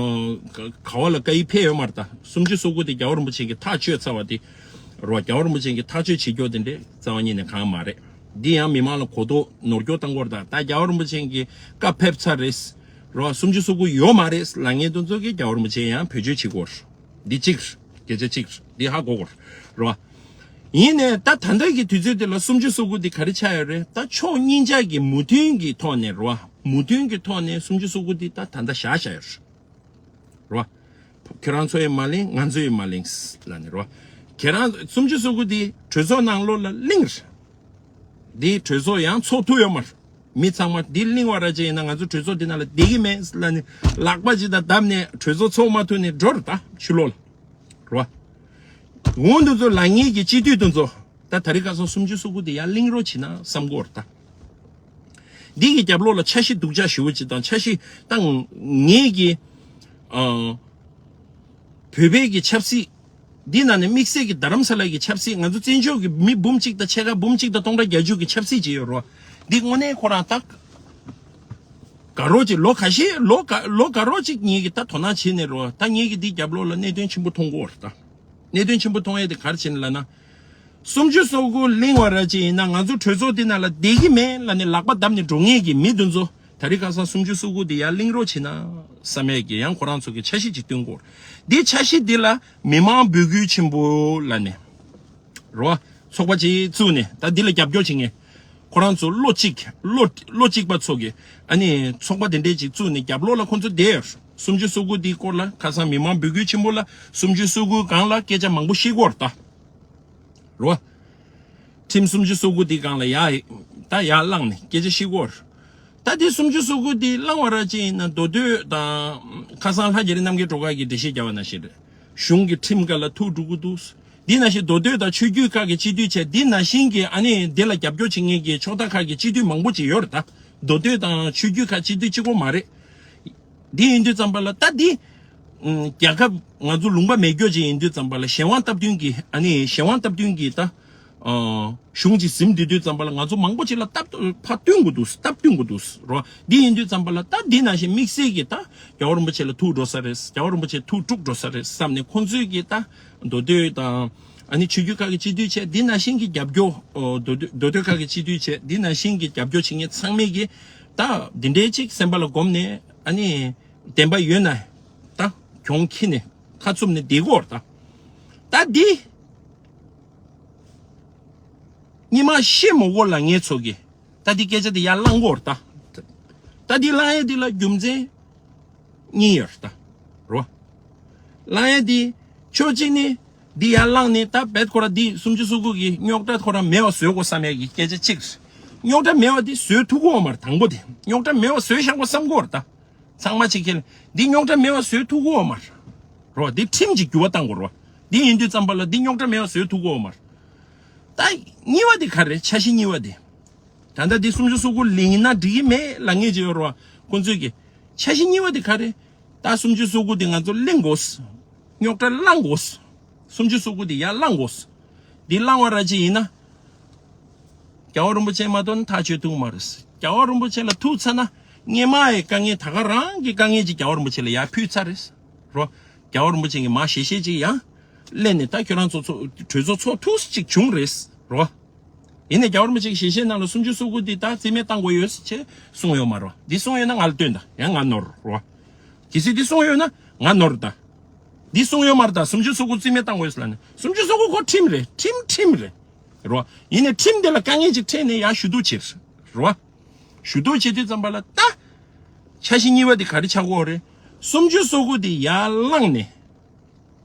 ག་ག་བ་ལ་བཀའ་ཡིག་ཕེབས་ཡོད་མ་རེད་ད། སུམ་ཅུ་སོ་དགུ་དེ་རྒྱལ་བ་རིན་པོ་ཆེ་གིས་ཐག་གཅོད་ཚར་བ་དེ་རོ། རྒྱལ་བ་རིན་པོ་ཆེ་གིས་ཐག་གཅོད་བྱེད་རྒྱུ་དེ་འདྲས་རྩ་བ་ཉིད་ནས་གང་མ་རེད། འདི་ཡང་མི་མང་ལ་གོ་རྟོགས་ནོར་སྐྱོན་བཏང་གི་ཡོད་རེད་ད། ད་རྒྱལ་བ་རིན་པོ་ཆེ་གིས་བཀའ་ཕེབས་ཚར་རེད་རོ། སུམ་ཅུ་སོ་དགུ་ཡོད་མ་རེད་ལབ་མཁན་དེ་ཚོ་གིས་རྒྱལ་བ་རིན་པོ་ཆེ་ཡང་བེད་སྤྱོད་བྱེད་ཀྱི་ཡོད་རེད། འདི་གཅིག་རེད། སྐད་ཆ་གཅིག་རེད། འདི་ཧ་གོ་དགོས་རེད་རོ། ཡིན་ནའི་ད་ད་ལྟ་གི་དུས་ཚོད་འདི་ལ་སུམ་ཅུ་སོ་དགུ་འདི་ག་རེ་ཆགས་ཡོད་རེད། ད་ཕྱོགས་གཉིས་ཆ་གི་མོས་མཐུན་གྱི་ཐོག་ནས་རོ། མོས་མཐུན་གྱི་ཐོག་ནས་སུམ་ཅུ་སོ་དགུ་འདི་ད་ད་ལྟ་བཞག་བཞག་ཡོད་རེད་རོ། ཁྱེད་རང་ཚོ་ཡིས་མ་གླེང་། ང་ཚོ་ཡིས་མ་གླེང་ལབ་ནས་རོ། ཁྱེད་རང་སུམ་ཅུ་སོ་དགུ་འདི་གྲོས་ཚོགས་ནང་ལོགས་ལ་གླེང་རེད། འདི་གྲོས་ཚོགས་ཡང་ཚོགས་ཐུབ་ཡོད་མ་རེད། མི་ཚང་མ་འདི་གླེང་བ་ར་ཅིག་ཡིན་ན་ང་ཚོ་གྲོས་ཚོགས་འདི་ནང་ལ་བསྡད་ཀྱི་མེད་ལབ་ནས་ལག་པ་ཅིག་དང་བརྡབས་ནས་གྲོས་ཚོགས་ཚོགས་མ་ཐུབ་ནས་འགྲོ་རེད་ད་ཕྱི་ལོགས་ལ་རོ། འོ་འདི་ཚོ་ལབ་མཁན་གྱི་སྤྱི་འཐུས་དེ་ཚོ་ད་ད་རེས་ཁ་སང་སུམ་ཅུ་སོ་དགུ་དེ་ཡར་གླེང་རོགས་བྱེད་ན་བསམ་གྱི་ཡོད་རེད་ད། འདི་གི་རྒྱབ་ལོགས་ལ་འཆར་གཞི་སྡུག་ཅག་ཞེ་པོ་ཅིག་དང་། འཆར་གཞི་ད་ངེད་ཀྱི་ཨ་བོད་པའི་གི་ཆབ་སྲིད། འདི་ནང་ནས་དམིགས་བསལ་གྱི་རྡ་རམ་ས་ལ་གི་ཆབ་སྲིད། ང་ཚོ་བཙན་བྱོལ་གྱི་མི་འབུམ་གཅིག་དང་ཕྱེད་ཀ་འབུམ་གཅིག་དང་སྟོང་ཕྲག་བརྒྱད་ཅུ་གི་ཆབ་སྲིད་ཅིག་ཡོད་རོ། འདི་དངོས་གནས་ཁོ་རང་ད་དགའ་རོགས་ཅིག་ལོ་ཁ་ཤས་ལོ་དགའ་ལོ་དགའ་རོགས་ཅིག་ངེད་ཀྱིས་ད་དོ་སྣང་བྱས་ནས་རོ། ད་ངེད་ཀྱིས་འདི་རྒྱབ་ལོགས་ལ་གནད་དོན་ཆེན་པོ་མཐོང་གི་ཡོད་རེད་ད། གནད་དོན་ཆེན་པོ་མཐོང་ཡས་དེ་ག་རེ་བྱས་ནས་ལབ་ན། སུམ་ཅུ་སོ་དགུ་གླེང་བ་ར་ཅིག་ཡིན་ན་ང་ཚོ་གྲོས་ཚོགས་འདི་ནང་ལ་བསྡད་ཀྱི་མེད་ལབ་ནས་ལག་པ་བརྡབས་ནས་འགྲོ་མཁན་གྱི་མི་དེ་ཚོ་ད་རེས་ཁ་སང་སུམ་ཅུ་སོ་དགུ་འདི་ཡར་གླེང་རོགས་བྱེད་ན་བསམ་ཡས་ཀྱི་ཡང་ཁོ་རང་ཚོ་གི་འཆར་གཞི་ཅིག་བཏོན་གྱི་ཡོད་རེད། འདི་འཆར་གཞི་འདི་ལ་མི་མང་འབོད་སྐུལ་ཆེན་པོ་ལབ་ནས་རོ། ཚོགས་པ་ཅིག་བཙུགས་ནས་ད་འདི་ལ་རྒྱབ་སྐྱོར་བྱེད་མཁན་ཁོ་རང་ཚོ་བློ་གཅིག་བློ་བློ་གཅིག་པ་ཚོ་གི་ཨ་ནི་ཚོགས་པ་དེ་འདྲས་ཅིག་བཙུགས་ནས་རྒྱབ་ལོགས་ལ་ཁོ་ཚོ་བསྡད་ཡོད་རེད། སུམ་ཅུ་སོ་དགུ་འདིའི་སྐོར་ལ་ཁ་སང་མི་མང་འབོད་སྐུལ་ཆེན་པོ་ལ་སུམ་ཅུ་སོ་དགུའི་སྒང་ལ་སྐད་ཆ་མང་པོ་བཤད་ཀྱི་ཡོད་རེད་ད། རོ། ཁྲིམས་སུམ་ཅུ་སོ་དགུ་འདི་སྒང་ལ་ཡ་ད་ཡར་བླངས་ནས་སྐད་ཆ་བཤད་ཀྱི་ཡོད་རེད། ད་འདི་སུམ་ཅུ་སོ་དགུ་འདི་བླངས་པ་ར་ཅིག་ཡིན་ན་མདོ་སྟོད་དང་ཁ་སང་ལྷ་རྒྱ་རི་རྣམ་རྒྱལ་སྒྲོལ་དཀར་གྱིས་འགྲེལ་བཤད་བརྒྱབ་པ་ནང་བཞིན་རེད། གཞུང་གི་ཁྲིམས་ཁག་ལ་ཐུག་འགྲོ་གི་འདུག། འདི་ནང་བཞིན་མདོ་སྟོད་དང་ཆོས་བརྒྱུད་ཁག་གི་སྤྱི་འཐུས་བྱས། འདི་ནང་བཞིན་གྱི་ཨ་ནི་འདི་ལ་རྒྱབ་སྐྱོར་བྱེད་མཁན་གྱི་ཕྱོགས་མཐའ་ཁག་གི་སྤྱི་འཐུས་མང་པོ་ཅིག་ཡོད་རེད་ད། མདོ་སྟོད་དང་ཆོས་བརྒྱུད་ཁག་སྤྱི་འཐུས་གཅིག་པོ་མ་རེད། འདི་ཡིན་དུས་ཙམ་པ་ལ་ད་འདི་ཨུམ་རྒྱལ་ཁབ་ང་ཚོ་ལུང་པ་མེད་སྐྱོ་ཅིག་ཡིན་དུས་ཙམ་པ་ལ་གཞན་དབང་སྟབས་བསྟུན་གྱི་ཨ་ནི་གཞན་དབང་སྟབས་བསྟུན་གྱི་ད་ཨ་གཞུང་ཅིག་ཟིན་བསྡད་དུས་ཙམ་པ་ལ་ང་ཚོ་མང་པོ་ཅིག་ལ་སྟབས་ཕར་བསྟུན་དགོས་འདུག། སྟབས་བསྟུན་དགོས་འདུག་རོ། འདི་ཡིན་དུས་ཙམ་པ་ལ་ད་འདི་ནང་བཞིན་དམིགས་བསལ་གྱི་ད་རྒྱལ་བ་རིན་པོ་ཆེ་ལ་ཐུག་འགྲོ་ས་རེད། རྒྱལ་བ་རིན་པོ་ཆེ་ཐུག་དཀྲུག་འགྲོ་ས་རེད་བསམ་ནས་ཁོང་ཚོས་ཀྱི་ད་མདོ་སྟོད་དང་ཨ་ནི་ཆོས་བརྒྱུད་ཁག་གི་སྤྱི་འཐུས་བྱས། འདི་ནང་བཞིན་གྱི་རྒྱབ་སྐྱོར་ཨོ་མདོ་སྟོད་མདོ་སྟོད་ཁག་གི་སྤྱི་འཐུས་བྱས། འདི་ནང་བཞིན་གྱི་རྒྱབ་སྐྱོར་བྱེད་མཁན་ཚང་མས་ཀྱི་ད་འདི་འདྲའི་ཅིག་སེམས་པ་ལ་སྒོམ་ནས་ཨ་ནི་བདེན་པ་ཡོད་ན་ད་གྱོང་ཁྱེར་ནས་ཁ་བཙུམ་ནས་བསྡད་དགོས་རེད་ད། ད་འདི་ཉི་མ་ཤེས་མོ་གོ་ལ་ངེད་ཚོ་གི་ད་འདི་སྐད་ཆ་འདི་ཡར་བླང་དགོས་རེད་ད། ད་འདི་བླང་ཡས་འདི་ལ་རྒྱུ་མཚན་གཉིས་ཡོད་རེད་ད། རོ། བླང་ཡས་འདི་ཕྱོགས་གཅིག་ནི་འདི་ཡར་བླངས་ནས་ད་བེད་ཁོ་ར་འདི་སུམ་ཅུ་སོ་དགུ་གི་རྙོག་དྲ་ཁོ་ར་མེད་པ་བཟོ་དགོས་བསམ་ཡས་ཀྱི་སྐད་ཆ་གཅིག་རེད། རྙོག་དྲ་མེད་པ་འདི་བཟོ་ཐུབ་ཀྱི་ཡོད་མ་རེད། དང་པོ་དེ་རྙོག་དྲ་མེད་པ་བཟོ་བཞག་དགོས་བསམ་གྱི་ཡོད་རེད་ད། ཚང་མ་ཅིག་ཁྱེད་འདི་རྙོག་དྲ་མེད་པ་བཟོ་ཐུབ་ཀྱི་ཡོད་མ་རེད། རོ། འདི་ཁྲིམས་ཀྱིས་འགྱུར་བ་གཏང་དགོས་རོ། འདི་ཡིན་དུས་ཙམ་པ་ལ་འདི་རྙོག་དྲ་མེད་པ་བཟོ་ཐུབ་ཀྱི་ཡོད་མ་རེད། ད་གཉིས་པ་དེ་ག་རེད། འཆར་གཞི་གཉིས་པ་དེ། ད་ལྟ་འདི་སུམ་ཅུ་སོ་དགུ་ལེན་ན་འགྲིག་གི་མེད་ལབ་མཁན་ཅིག་ཡོད་རེད་བ། ཁོང་ཚོས་ཀྱི་འཆར་གཞི་གཉིས་པ་དེ་ག་རེད། ད་སུམ་ཅུ་སོ་དགུ་དེ་ང་ཚོ་གླེང་དགོས། རྙོག་དྲ་བསླང་དགོས། སུམ་ཅུ་སོ་དགུ་དེ་ཡར་བསླང་དགོས། འདི་བསླང་བ་ར་ཅིག་ཡིན་ན། རྒྱལ་བ་རིན་པོ་ཆེ་མ་གཏོགས་ཐག་ཆོད་ཐུབ་མ་རེད། རྒྱལ་བ་རིན་པོ་ཆེ་ལ་ཐུག་ཚར་ན་སྔོན་མ་ཡི་དཀའ་ངལ་ད་ག་རང་གི་དཀའ་ངལ་ཅིག་རྒྱལ་བ་རིན་པོ་ཆེ་ལ་ཡར་ཕུལ་ཚར་རེད། རོ། རྒྱལ་བ་རིན་པོ་ཆེ་གིས་མར་ཞལ་བཞེས་ཅིག་ཡང་ལེན་ནས་ད་ཁྱོད་རང་ཚོ་ཚོ་གྲོས་ཚོགས་ཚོགས་ཐུབ་ཅིག་བྱུང་རེད། རོ། ཡིན་ནའི་རྒྱལ་བ་རིན་པོ་ཆེ་གི་ཞལ་བཞེས་ནང་ལ་སུམ་ཅུ་སོ་དགུ་འདི་ད་རྩིས་མེད་བཏང་དགོས་ཡོད་ཅེས་གསུངས་ཡོད་མ་རེད། འདི་གསུངས་ཡོད་ན་ང་ལ་སྟོན་དང་། ཡང་ང་ནོར་རོ། གལ་སྲིད་འདི་གསུངས་ཡོད་ན་ང་ནོར་ད། འདི་གསུངས་ཡོད་མ་རེད་ད། སུམ་ཅུ་སོ་དགུ་རྩིས་མེད་བཏང་དགོས་ལབ་ནས། སུམ་ཅུ་སོ་དགུ་ཁོ་ཁྲིམས་རེད། ཁྲིམས་ཁྲིམས་རེད། རོ། ཡིན་ནའི་ཁྲིམས་དེ་ལ་དཀའ་ངལ་ཅིག་འཕྲད་ནས་ཡར་ཞུ་གཏུག་བྱེད། རོ། ཞུ་གཏུག་བྱེད་དུས་ཙམ་པ་ལ་ད། འཆར་གཞི་གཉིས་པ་དེ་ག་རེ་ཆགས་ཀྱི་ཡོད་རེད། སུམ་ཅུ་སོ་དགུ་དེ་ཡར་བླངས་ནས།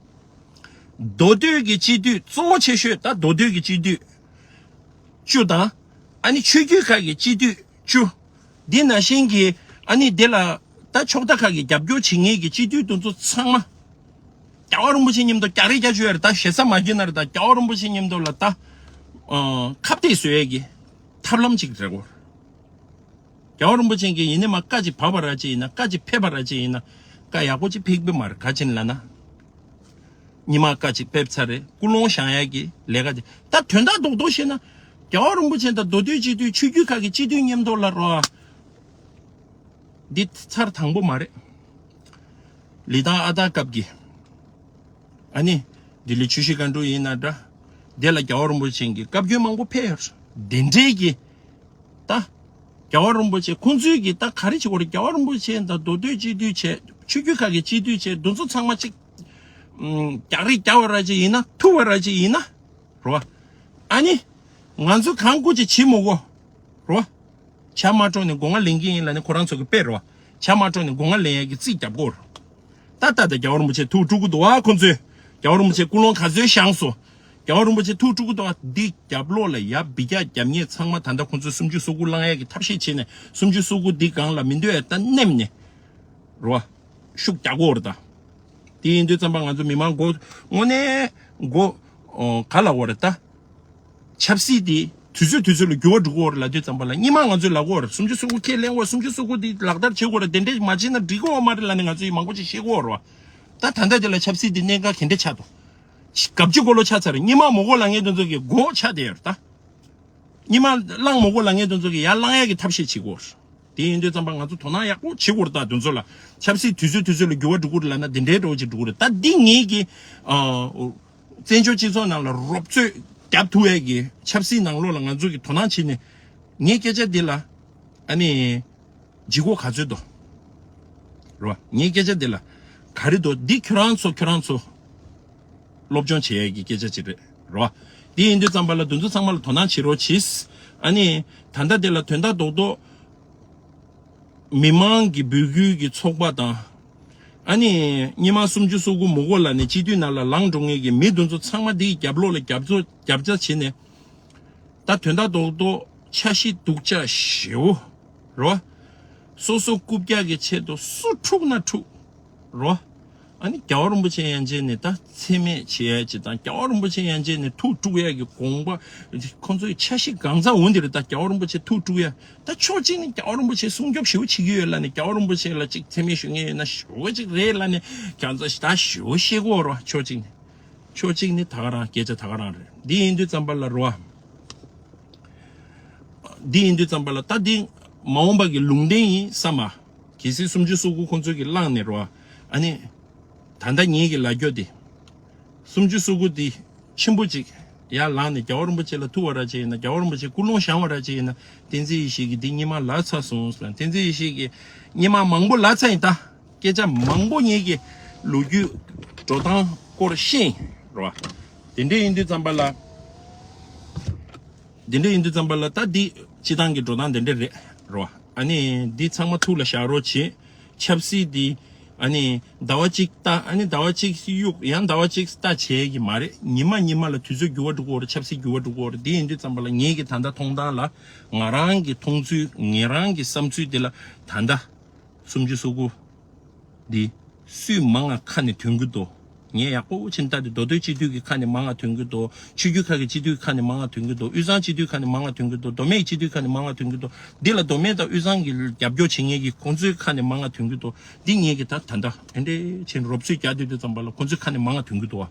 མདོ་སྟོད་ཀྱི་སྤྱི་འཐུས་གཙོ་བོ་ཆེ་ཤོས་ད་མདོ་སྟོད་ཀྱི་སྤྱི་འཐུས་བཅུ་དང་། ཨ་ནི་ཆོས་བརྒྱུད་ཁག་གི་སྤྱི་འཐུས་བཅུ། འདི་ནང་བཞིན་གྱི་ཨ་ནི་དེ་ལ་ད་ཕྱོགས་མཐའ་ཁག་གི་རྒྱབ་སྐྱོར་བྱེད་མཁན་གྱི་སྤྱི་འཐུས་དེ་ཚོ་ཚང་མ་རྒྱལ་བ་རིན་པོ་ཆེ་མཉམ་དུ་རྒྱག་རེས་རྒྱག་རྒྱུ་ཡོད་རེད། ད་ཞེ་ས་མ་བརྒྱུད་ན་རེད། ད་རྒྱལ་བ་རིན་པོ་ཆེ་མཉམ་དུ་ལ་ད་ཨ་ཁ་གཏད་བཟོ་ཡས་ཀྱི་ཐབས་ལམ་ཅིག་རེད་གོ། རྒྱལ་བ་རིན་པོ་ཆེ་གིས་ཡིན་ནའི་མ་བཀའ་ཅིག་བབས་པ་ར་ཅིག་ཡིན་ན། བཀའ་ཅིག་ཕེབས་པ་ར་ཅིག་ཡིན་ན། བཀའ་ཡག་པོ་ཅིག་ཕེབས་ཀྱི་མ་རེད། ག་ཅི་ཡིན་ལབ་ན། ཉི་མ་ཀ་ཅིག་ཕེབས་ཚར་རེད། ཀུན་སློང་བཞེངས་ཡག་གི་ལས་ཀ་དེ་ད་དོན་དག་རྡོག་རྡོག་བཤད་ན། རྒྱལ་བ་རིན་པོ་ཆེ་དང་མདོ་སྟོད་སྤྱི་འཐུས་ཆོས་བརྒྱུད་ཁག་གི་སྤྱི་འཐུས་མཉམ་དུ་ལ་རོ། འདི་ཚར་དང་པོ་མ་རེད། ལི་ཐང་ཨ་སྟག་སྐབས་ཀྱི། ཨ་ནི། ལྡི་ལི་ཆུ་བཞི་སྒང་དྲུག་ཡིན་ན་འདྲ། དེ་ལ་རྒྱལ་བ་རིན་པོ་ཆེ་གི་བཀའ་བཀྱོན་མང་པོ་ཕེབས་ཡོད་རེད། དེ་འདྲའི་གི། ད། རྒྱལ་བ་རིན་པོ་ཆེ་ཁོང་ཚོའི་གི་ད་ག་རེ་བྱེད་དགོས་རེད། རྒྱལ་བ་རིན་པོ་ཆེ་དང་མདོ་སྟོད་སྤྱི་འཐུས་བྱས། ཆོས་བརྒྱུད་ཁག་གི་སྤྱི་འཐུས་བྱས། འདི་ཚོ་ཚང་མ་གཅིག་རྒྱག་རེས་རྒྱག་པ་ར་ཅིག་ཡིན་ན། ཐུབ་པ་ར་ཅིག་ཡིན་ན། རོ། ཨ་ནི། ང་ཚོ་གང་དགོས་ཅིག་བྱེད་མི་དགོས། རོ། བྱ་མ་འཕྲོག་ནས་སྒོ་ང་ལེན་གྱི་ཡིན་ལབ་ནས་ཁོ་རང་ཚོ་གི་དཔེ་རོ། བྱ་མ་འཕྲོག་ནས་སྒོ་ང་ལེན་ཡག་གི་རྩིས་རྒྱབ་དགོས་རེད། ད་ལྟ་ད་རྒྱལ་བ་རིན་པོ་ཆེ་ཐུགས་དཀྲུག་གི་འདུག་བ། ཁོ་ཚོས་རྒྱལ་བ་རིན་པོ་ཆེ་ཀུན་སློང་ག་ཚོད་བཞེངས་སོང་། རྒྱལ་བ་རིན་པོ་ཆེ་ཐུགས་དཀྲུག་གི་འདུག་བ། འདི་རྒྱབ་ལོགས་ལ་ཡ་འབུད་རྒྱག་རྒྱབ་མཁན་ཚང་མ་ད་ལྟ་ཁོ་ཚོས་སུམ་ཅུ་སོ་དགུ་བླང་ཡག་གི་ཐབས་ཤེས་བྱས་ནས། སུམ་ཅུ་སོ་དགུ་འདི་སྒང་ལ་མི་འདོད་ཡ་ད་མནན་ནས། རོ། ཤུགས་རྒྱག་དགོས་རེད་ད། དེ་ཡིན་དུས་ཙམ་པ་ང་ཚོ་མི་མང་མགོ་དངོས་གནས་མགོ་ཨོ་ག་ལ་འོ་རེད་ད། ཆབ་སྲིད་དེ་དུས་ཚོད་དུས་ཚོད་ལ་འགྱུར་བ་འགྲོ་གི་ཡོད་རེད་ལབ་དུས་ཙམ་པ་ལ། སྔོན་མ་ང་ཚོས་ལབ་ཀྱི་ཡོད་རེད། སུམ་ཅུ་སོ་དགུ་ཁས་ལེན་དགོས། སུམ་ཅུ་སོ་དགུ་དེ་ལག་བསྟར་བྱེད་དགོས་རེད། དེ་འདྲས་མ་བྱས་ན་འགྲིག་གི་ཡོད་མ་རེད་ལབ་ནས་ང་ཚོས་མང་པོ་ཅིག་བཤད་ཀྱི་ཡོད་རེད་བ། ད་ད་ལྟ་དེ་ལ་ཆབ་སྲིད་དེ་གནད་འགག་ག་འདྲས་ཆགས་འདུག་ག་བྱེད་དགོས་ལོ་ཆགས་ཚར་རེད། སྔོན་མ་མི་མགོ་ལག་ངན་དེ་ཚོ་གི་མགོ་ཆགས་བསྡད་ཡོད་རེད་ད། སྔོན་མ་བླངས་མི་དགོས་ལབ་མཁན་དེ་ཚོ་གི་ཡར་བླང་ཡག་གི་ཐབས་ཤེས་བྱེད་དགོས། དེ་ཡིན་དུས་ཙམ་པ་ང་ཚོ་དོ་སྣང་ཡག་པོ་བྱེད་དགོས་རེད་ད། དེ་ཚོ་ལ་ཆབ་སྲིད་དུས་ཚོད་དུས་ཚོད་ལ་འགྱུར་བ་འགྲོ་གི་རེད་ལབ་ན་དེ་འདྲའི་འདྲ་བོ་ཅིག་འགྲོ་གི་རེད། ད་འདི་ངེད་ཀྱི་ཨ་བཙན་བྱོལ་སྤྱི་ཚོགས་ནང་ལ་རོབ་ཚོད་རྒྱབ་ཐུབ་ཡག་གི་ཆབ་སྲིད་ནང་ལོགས་ལ་ང་ཚོ་གི་དོ་སྣང་བྱེད་ནས། ངའི་སྐད་ཆ་འདི་ལ་ཨ་ནི། ལྗིད་ཁོག་ག་ཚོད་འདུག་རོ། ངའི་སྐད་ཆ་འདི་ལ་ག་རེ་འདུག་འདི་ཁྱོད་རང་ཚོ་ཁྱོད་རང་ཚོ་སློབ་སྦྱོང་བྱེད་ཡས་ཀྱི་སྐད་ཆ་ཅིག་རེད་རོ། འདི་ཡིན་དུས་ཙམ་པ་ལ་དེ་ཚོ་ཚང་མ་ལ་དོ་སྣང་བྱེད་རོགས་གྱིས། ཨ་ནི་ད་ལྟ་འདི་ལ་དོན་དག་རྡོག་རྡོག་མི་མང་གི་འབོད་སྐུལ་གྱི་ཚོགས་པ་དང་། ཨ་ནི་སྔོན་མ་སུམ་ཅུ་སོ་དགུ་མི་དགོས་ལབ་ནས་སྤྱི་འཐུས་ནང་ལ་ལངས་འགྲོ་མཁན་གྱི་མི་དེ་ཚོ་ཚང་མ་འདིའི་རྒྱབ་ལོགས་ལ་རྒྱབ་སྐྱོར་རྒྱབ་ལྕག་བྱེད་ནས། ད་དོན་དག་རྡོག་རྡོག་འཆར་གཞི་སྡུག་ཅག་ཞེ་བོ་རོ། སོ་སོ་རྐུབ་བཀྱག་གི་ཆེད་དུ་སུ་འཁྲུག་ན་འཁྲུག་རོ། ཨ་ནི་རྒྱལ་བ་རིན་པོ་ཆེ་ཡན་ཆད་ནས་ད་མཚན་སྨད་བྱེད་ཡ་ཅིག་དང་། རྒྱལ་བ་རིན་པོ་ཆེ་ཡན་ཆད་ནས་ཐུགས་དཀྲུག་ཡ་གི་དགོངས་པ། ཁོང་ཚོའི་འཆར་གཞི་གང་ཚང་འོང་དེ་རེད། ད་རྒྱལ་བ་རིན་པོ་ཆེ་ཐུགས་དཀྲུག་ཡ། ད་ཕྱོགས་གཅིག་ནས་རྒྱལ་བ་རིན་པོ་ཆེ་སྲུང་སྐྱོབ་ཞེ་བོ་བྱེད་ཀྱི་ཡོད་ལབ་ནས། རྒྱལ་བ་རིན་པོ་ཆེ་ལ་ཅིག་མཚན་སྨད་ཞུ་མཁན་ཡོད་ན་ཞེ་བོ་ཅིག་རེད་ལབ་ནས་ཁྱོད་ཚོ་ད་ཞེ་བོ་བཤད་ཀྱི་ཡོད་རོ། ཕྱོགས་གཅིག་ནས། ཕྱོགས་གཅིག་ནས་ད་ག་རང་སྐད་ཆ་ད་ག་རང་རེད། འདི་ཡིན་དུས་ཙམ་པ་ལ་རོ། འདི་ཡིན་དུས་ཙམ་པ་ལ་ད་འདི་མ་འོངས་པ་གི་ལུང་བསྟན་ཡིན་བསམ་མ། གལ་སྲིད་སུམ་ཅུ་སོ་དགུ་ཁོང་ཚོས་ཀྱི་བླངས་ནས་རོ། ཨ་ནི། ད་ལྟ་ངེད་ཀྱི་ལབ་རྒྱུ་དེ། སུམ་ཅུ་སོ་དགུ་དེ་ཆེན་པོ་ཅིག་ཡར་ལངས་ནས་རྒྱལ་བ་རིན་པོ་ཆེ་ལ་ཐུག་པ་ར་ཅིག་ཡིན་ན། རྒྱལ་བ་རིན་པོ་ཆེ་ཀུན་སློང་བཞེངས་པ་ར་ཅིག་ཡིན་ན། བསྟན་འཛིན་ཡེ་ཤེས་ཀྱིས་འདི་སྔོན་མ་ལབ་ཚར་སོང་ཟེར། བསྟན་འཛིན་ཡེ་ཤེས་ཀྱིས་སྔོན་མ་མང་པོ་ལབ་ཚར་ཡིན་ད། སྐད་ཆ་མང་པོ་ངེད་ཀྱི་ལོ་རྒྱུས་འགྲོ་སྟངས་སྐོར་ཤེས་རོ། དེ་འདྲ་ཡིན་དུས་ཙམ་པ་ལ། དེ་འདྲ་ཡིན་དུས་ཙམ་པ་ལ་ད་འདི་སྤྱི་བཏང་གི་འགྲོ་སྟངས་དེ་འདྲ་རེད་རོ། ཨ་ནི་འདི་ཚང་མ་ཐུགས་ལ་བཞག་རོགས་བྱེད། ཆབ་སྲིད་འདི་ཨ་ནི་ཟླ་བ་གཅིག་ལྟ། ཨ་ནི་ཟླ་བ་གཅིག་གཡུག་ཡང་ཟླ་བ་གཅིག་ལྟ་བྱེད་ཀྱི་མ་རེད། ཉི་མ་ཉི་མ་ལ་དུས་ཚོད་འགྱུར་བ་འགྲོ་གི་ཡོད་རེད། ཆབ་སྲིད་འགྱུར་བ་འགྲོ་གི་ཡོད་རེད། འདི་ཡིན་དུས་ཙམ་པ་ལ་ངེད་ཀྱི་ད་ལྟ་མཐོང་སྟངས་ལ། ང་རང་གི་མཐོང་ཚུལ། ངེད་རང་གི་བསམ་ཚུལ་འདི་ལ་ད་ལྟ་སུམ་ཅུ་སོ་དགུ་འདི་སུས་མང་ང་ཁ་ནས་ཐོན་གྱི་འདུག་ངས་ཡག་པོ་ཕྱིན་བལྟས་ཏེ། མདོ་སྟོད་སྤྱི་འཐུས་ཀྱི་ཁ་ནས་མང་ང་ཐོན་གྱི་འདུག་ཆོས་བརྒྱུད་ཁག་གི་སྤྱི་འཐུས་ཁ་ནས་མང་ང་ཐོན་གྱི་འདུག་དབུས་གཙང་སྤྱི་འཐུས་ཁ་ནས་མང་ང་ཐོན་གྱི་འདུག་མདོ་སྨད་སྤྱི་འཐུས་ཁ་ནས་མང་ང་ཐོན་གྱི་འདུག་འདི་ལ་མདོ་སྨད་དང་དབུས་གཙང་གི་རྒྱབ་སྐྱོར་བྱེད་མཁན་གྱི་ཁོང་ཚོའི་ཁ་ནས་མང་ང་ཐོན་གྱི་འདུག་འདི་ངེད་ཀྱི་ད་ད་ལྟ་དེ་འདྲའི་ཕྱིན་རོབ་ཚུགས་རྒྱག་བསྡད་དུས་ཙམ་པ་ལ་ཁོང་ཚོའི་ཁ་ནས་མང་ང་ཐོན་གྱི་འདུག་བ།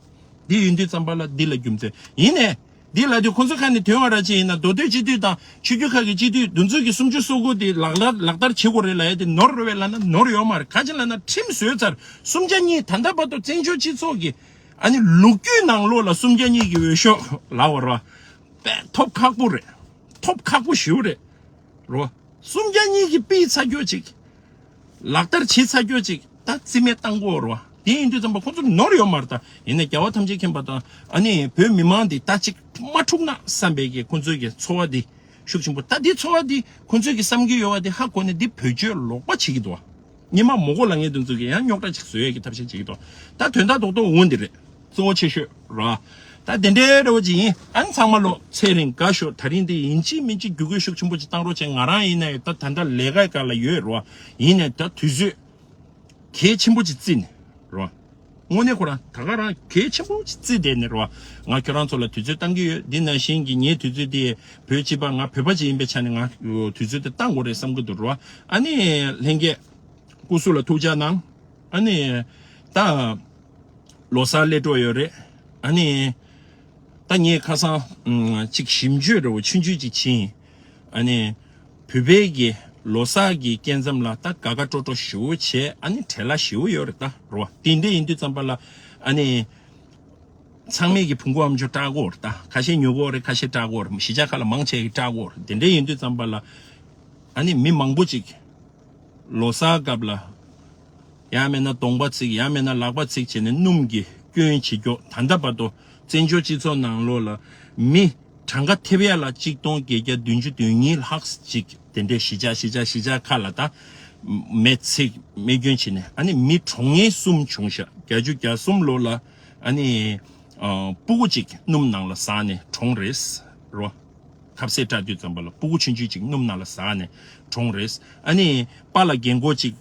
འདི་ཡིན་དུས་ཙམ་པ་ལ་འདི་ལ་རྒྱུ་མཚན་ཡིན་ནས། འདི་ལ་དུས་ཁོང་ཚོ་ཁ་ནས་དོན་བ་ར་ཅིག་ཡིན་ན། མདོ་སྟོད་སྤྱི་འཐུས་དང་ཆོས་བརྒྱུད་ཁག་གི་སྤྱི་འཐུས་འདི་ཚོ་གི་སུམ་ཅུ་སོ་དགུ་དེ་ལག་ལག་ལག་བསྟར་བྱེད་དགོས་རེད་ལབ་ཡ་དེ་ནོར་རེད་བས་ལབ་ན་ནོར་ཡོད་མ་རེད། ག་ཅི་ལབ་ན་ཁྲིམས་བཟོས་ཚར། སུམ་བརྒྱ་གཉིས་ད་ལྟ་བར་དུ་བཙན་བྱོལ་སྤྱི་ཚོགས་ཀྱི་ཨ་ནི་ལོ་རྒྱུས་ནང་ལོགས་ལ་སུམ་བརྒྱ་གཉིས་ཀྱི་འོས་ཤོག་ལབ་པ་ར་དཔེ་ཐོབ་ཁག་པོ་རེད། ཐོབ་ཁག་པོ་ཞེ་པོ་རེད། རོ། སུམ་བརྒྱ་གཉིས་ཀྱིས་ཕུད་ཚར་རྒྱུ་ཅིག་ལག་བསྟར་བྱེད་ཚར་རྒྱུ་ཅིག་ད་རྩིས་མེད་བཏང་དགོས་རེད་བ། དེ་ཡིན་དུས་ཙམ་པ་ཁོང་ཚོ་ནོར་ཡོད་མ་རེད་ད། ཡིན་ནའི་རྒྱལ་བ་ཐམས་ཅད་མཁྱེན་པ་དང་ཨ་ནི་བོད་མི་མང་འདི་ད་ཅིག་མ་འཁྲུག་ན་བསམ་པའི་གི་ཁོང་ཚོའི་གི་ཚོར་བ་འདི་ཤུགས་ཆེན་པོ། ད་འདི་ཚོར་བ་འདི་ཁོང་ཚོའི་གི་བསམ་གྱི་ཡོད་བ་འདི་ཧ་གོ་ནས་འདི་བེད་སྤྱོད་ལོག་པ་བྱེད་ཀྱི་འདུག་བ། སྔོན་མ་མི་དགོས་ལབ་མཁན་དེ་ཚོ་གི་ཡང་རྙོག་དྲ་ཅིག་བཟོ་ཡས་ཀྱི་ཐབས་ཤེས་བྱེད་ཀྱི་འདུག་ད་དོན་དག་རྡོག་རྡོག་འོ་འདི་རེད། གཙོ་བོ་ཆེ་ཤོས་རོ། ད་དེ་འདྲའི་འདྲ་བོ་ཅིག་ཡིན། ཨ་ནི་ཚང་མ་ལོ་ཚེ་རིང་དགའ་ཤོག་ད་རིང་འདི་ཡིན་གཅིག་མིན་གཅིག་བརྒྱུད་སྐུལ་ཤུགས་ཆེན་པོ་ཅིག་བཏང་རོགས་བྱེད། ང་རང་ཡིན་ནའི་ད་ད་ལྟ་ལས་ཀའི་སྒང་ལ་ཡོད་རོ། ཡིན་ནའི་ད་དུས་ཚོད་གལ་ཆེན་པོ་ཅིག་བརྩིས་ནས་རོ། དངོས་གནས་ཁོ་རང་ད་ག་རང་གལ་ཆེན་པོ་ཅིག་བརྩིས་བསྡད་ནས་རོ། ང་ཁྱོད་རང་ཚོ་ལ་དུས་ཚོད་བཏང་གི་ཡོད། འདི་ནང་བཞིན་གྱི་ངའི་དུས་ཚོད་དེ་བོད་སྤྱི་པ་ང་བོད་པ་ཅིག་ཡིན་པའི་ཆ་ནས་ང་དུས་ཚོད་དེ་བཏང་དགོས་རེད་བསམ་གྱི་འདུག་རོ། ཨ་ནི་ལྷན་རྒྱས་སྐུ་གཟུགས་ལ་ཐུགས་ཅག་གནང་། ཨ་ནི་ད། ལོ་གསར་སླེབས་འགྲོ་ཡོད་རེད། ཨ་ནི། ད་ངས་ཁ་སང་ཨམ་ཅིག་ཞིབ་འཇུག་རེ་བ་ཆུང་ཆུང་ཅིག་བྱིན། ཨ་ནི། བོད་པའི་གི་ལོ་གསར་གྱི་སྐྱེ་མཚམས་ལ་ད་དགའ་དགའ་སྤྲོ་སྤྲོ་ཞེ་པོ་བྱས། ཨ་ནི་བྲེལ་བ་ཞེ་པོ་ཡོད་རེད་ད་རོ། དེ་འདྲ་ཡིན་དུས་ཙམ་པ་ལ། ཨ་ནི། ཚང་མས་ཀྱི་བུ་མགོ་ཨམ་ཅོག་སྐྲག་གོ་རེད་ད། ཁ་ཤས་ཉོ་གོ་རེད། ཁ་ཤས་སྐྲག་གོ་རེད། གཞིས་ཆགས་ཁག་ལ་མང་ཆེ་གི་སྐྲག་གོ་རེད། དེ་འདྲ་ཡིན་དུས་ཙམ་པ་ལ། ཨ་ནི་མི་མང་པོ་ཅིག་ལོ་གསར་སྐབས་ལ། ཡང་མིན་ན་གདོང་པ་ཚིག་ཡང་མིན་ན་ལག་པ་ཚིག་བྱས་ནས་སྣུམ་གྱི་སྐྱོན་བྱེད་རྒྱུ། ད་ལྟ་བར་དུ་བཙན་བྱོལ་སྤྱི་ཚོགས་ནང་ལོགས་ལ་མི་གྲངས་ཀ་ཐེབས་ཡ་ལ་གཅིག་སྟོང་བརྒྱད་བརྒྱ་བདུན་ཅུ་དོན་གཉིས་ལྷག་ཅིག་དེ་འདྲའི་གཞིས་ཆགས་གཞིས་ཆགས་གཞིས་ཆགས་ཁག་ལ་ད་མེ་ཚིག་མེ་སྐྱོན་བྱས་ནས། ཨ་ནི་མི་གྲོངས་ངེས་གསུམ་བྱུང་ཤག་བརྒྱད་ཅུ་གྱ་གསུམ་ལོ་ལ། ཨ་ནི་ཨ་སྤུ་གུ་གཅིག་སྣུམ་ནང་ལ་ཟགས་ནས་གྲོངས་རེད་རོ། ཁ་ཟས་སྐྲག་དུས་ཙམ་པ་ལ་སྤུ་གུ་ཆུང་ཆུང་ཅིག་སྣུམ་ནང་ལ་ཟགས་ནས་གྲོངས་རེད། ཨ་ནི་པཱ་ལགས་རྒན་གོག་ཅིག་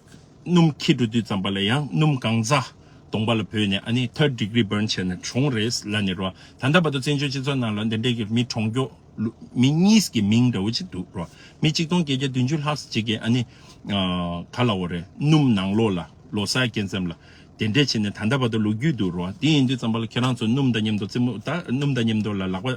སྣུམ་འཁྱེར་འགྲོ་དུས་ཙམ་པ་ལ་ཡང་སྣུམ་གང་ཚ་གདོང་པ་ལ་བུད་ནས། ཨ་ནི་third degree burn བྱས་ནས་གྲོངས་རེད་ལབ་ནས་རོ། ད་ལྟ་བར་དུ་བཙན་བྱོལ་སྤྱི་ཚོགས་ནང་ལ་འདི་འདྲའི་གི་མི་གྲོངས་རྒྱུ་ལུ་མི་གཉིས་ཀྱི་མིང་འདྲ་བོ་ཅིག་འདུག་རོ། མི་གཅིག་སྟོང་བརྒྱད་བརྒྱ་བདུན་ཅུ་ལྷག་ཅིག་གིས་ཨ་ནི་ཨ་ག་ལབ་དགོས་རེད། སྣུམ་ནང་ལོགས་ལ་ལོ་གསར་སྐྱེལ་མཚམས་ལ་དེ་འདྲས་བྱས་ནས་ད་ལྟ་བར་དུ་ལོ་རྒྱུས་འདུག་རོ། དེ་ཡིན་དུས་ཙམ་པ་ལ་ཁྱེད་རང་ཚོ་སྣུམ་དང་མཉམ་དུ་རྩེད་མོ་ད་སྣུམ་དང་མཉམ་དུ་ལ་ལག་པ་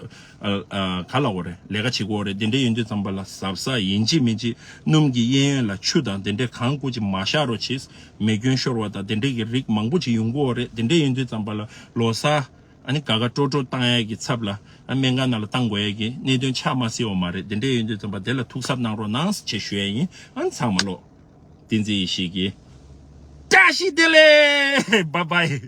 ཨ་ཨ་ག་ལབ་དགོས་རེད། ལས་ཀ་བྱེད་དགོས་རེད། དེ་འདྲས་ཡིན་དུས་ཙམ་པ་ལ་གཟབ་གཟབ་ཡིན་གཅིག་མིན་གཅིག་སྣུམ་གྱི་གཡས་གཡོན་ལ་ཆུ་དང་དེ་འདྲས་གང་དགོས་ཅིག་མ་བཞག་རོགས་བྱེད། མེ་སྐྱོན་ཤོར་བ་དང་དེ་འདྲས་ཀྱི་རིགས་མང་པོ་ཅིག་ཡོང་གི་ཡོད་རེད། དེ་འདྲས་ཡིན་དུས་ཙམ་པ་ལ་ལོ་གསར་ཨ་ནི་དགའ་དགའ་སྤྲོ་སྤྲོ་བཏང་ཡ་གི་ཚབ་ལ་ཨ་སྨན་ཁང་ནང་ལ་བཏང་དགོས་ཡ་གི་གནད་དོན་ཆགས་མ་སྲིད་པ་མ་རེད། དེ་འདྲས་ཡིན་དུས་ཙམ་པ་དེ་ལ་ཐུགས་གཟབ་གནང་རོགས་གནང་ཞེས་ཞུ་ཡ་ཡིན། ཨ་ནི་ཚང་མ་ལོག་བསྟན་འཛིན་ཡེ་ཤེས་ཀྱི་བཀྲ་ཤིས་བདེ་ལེགས། Bye bye།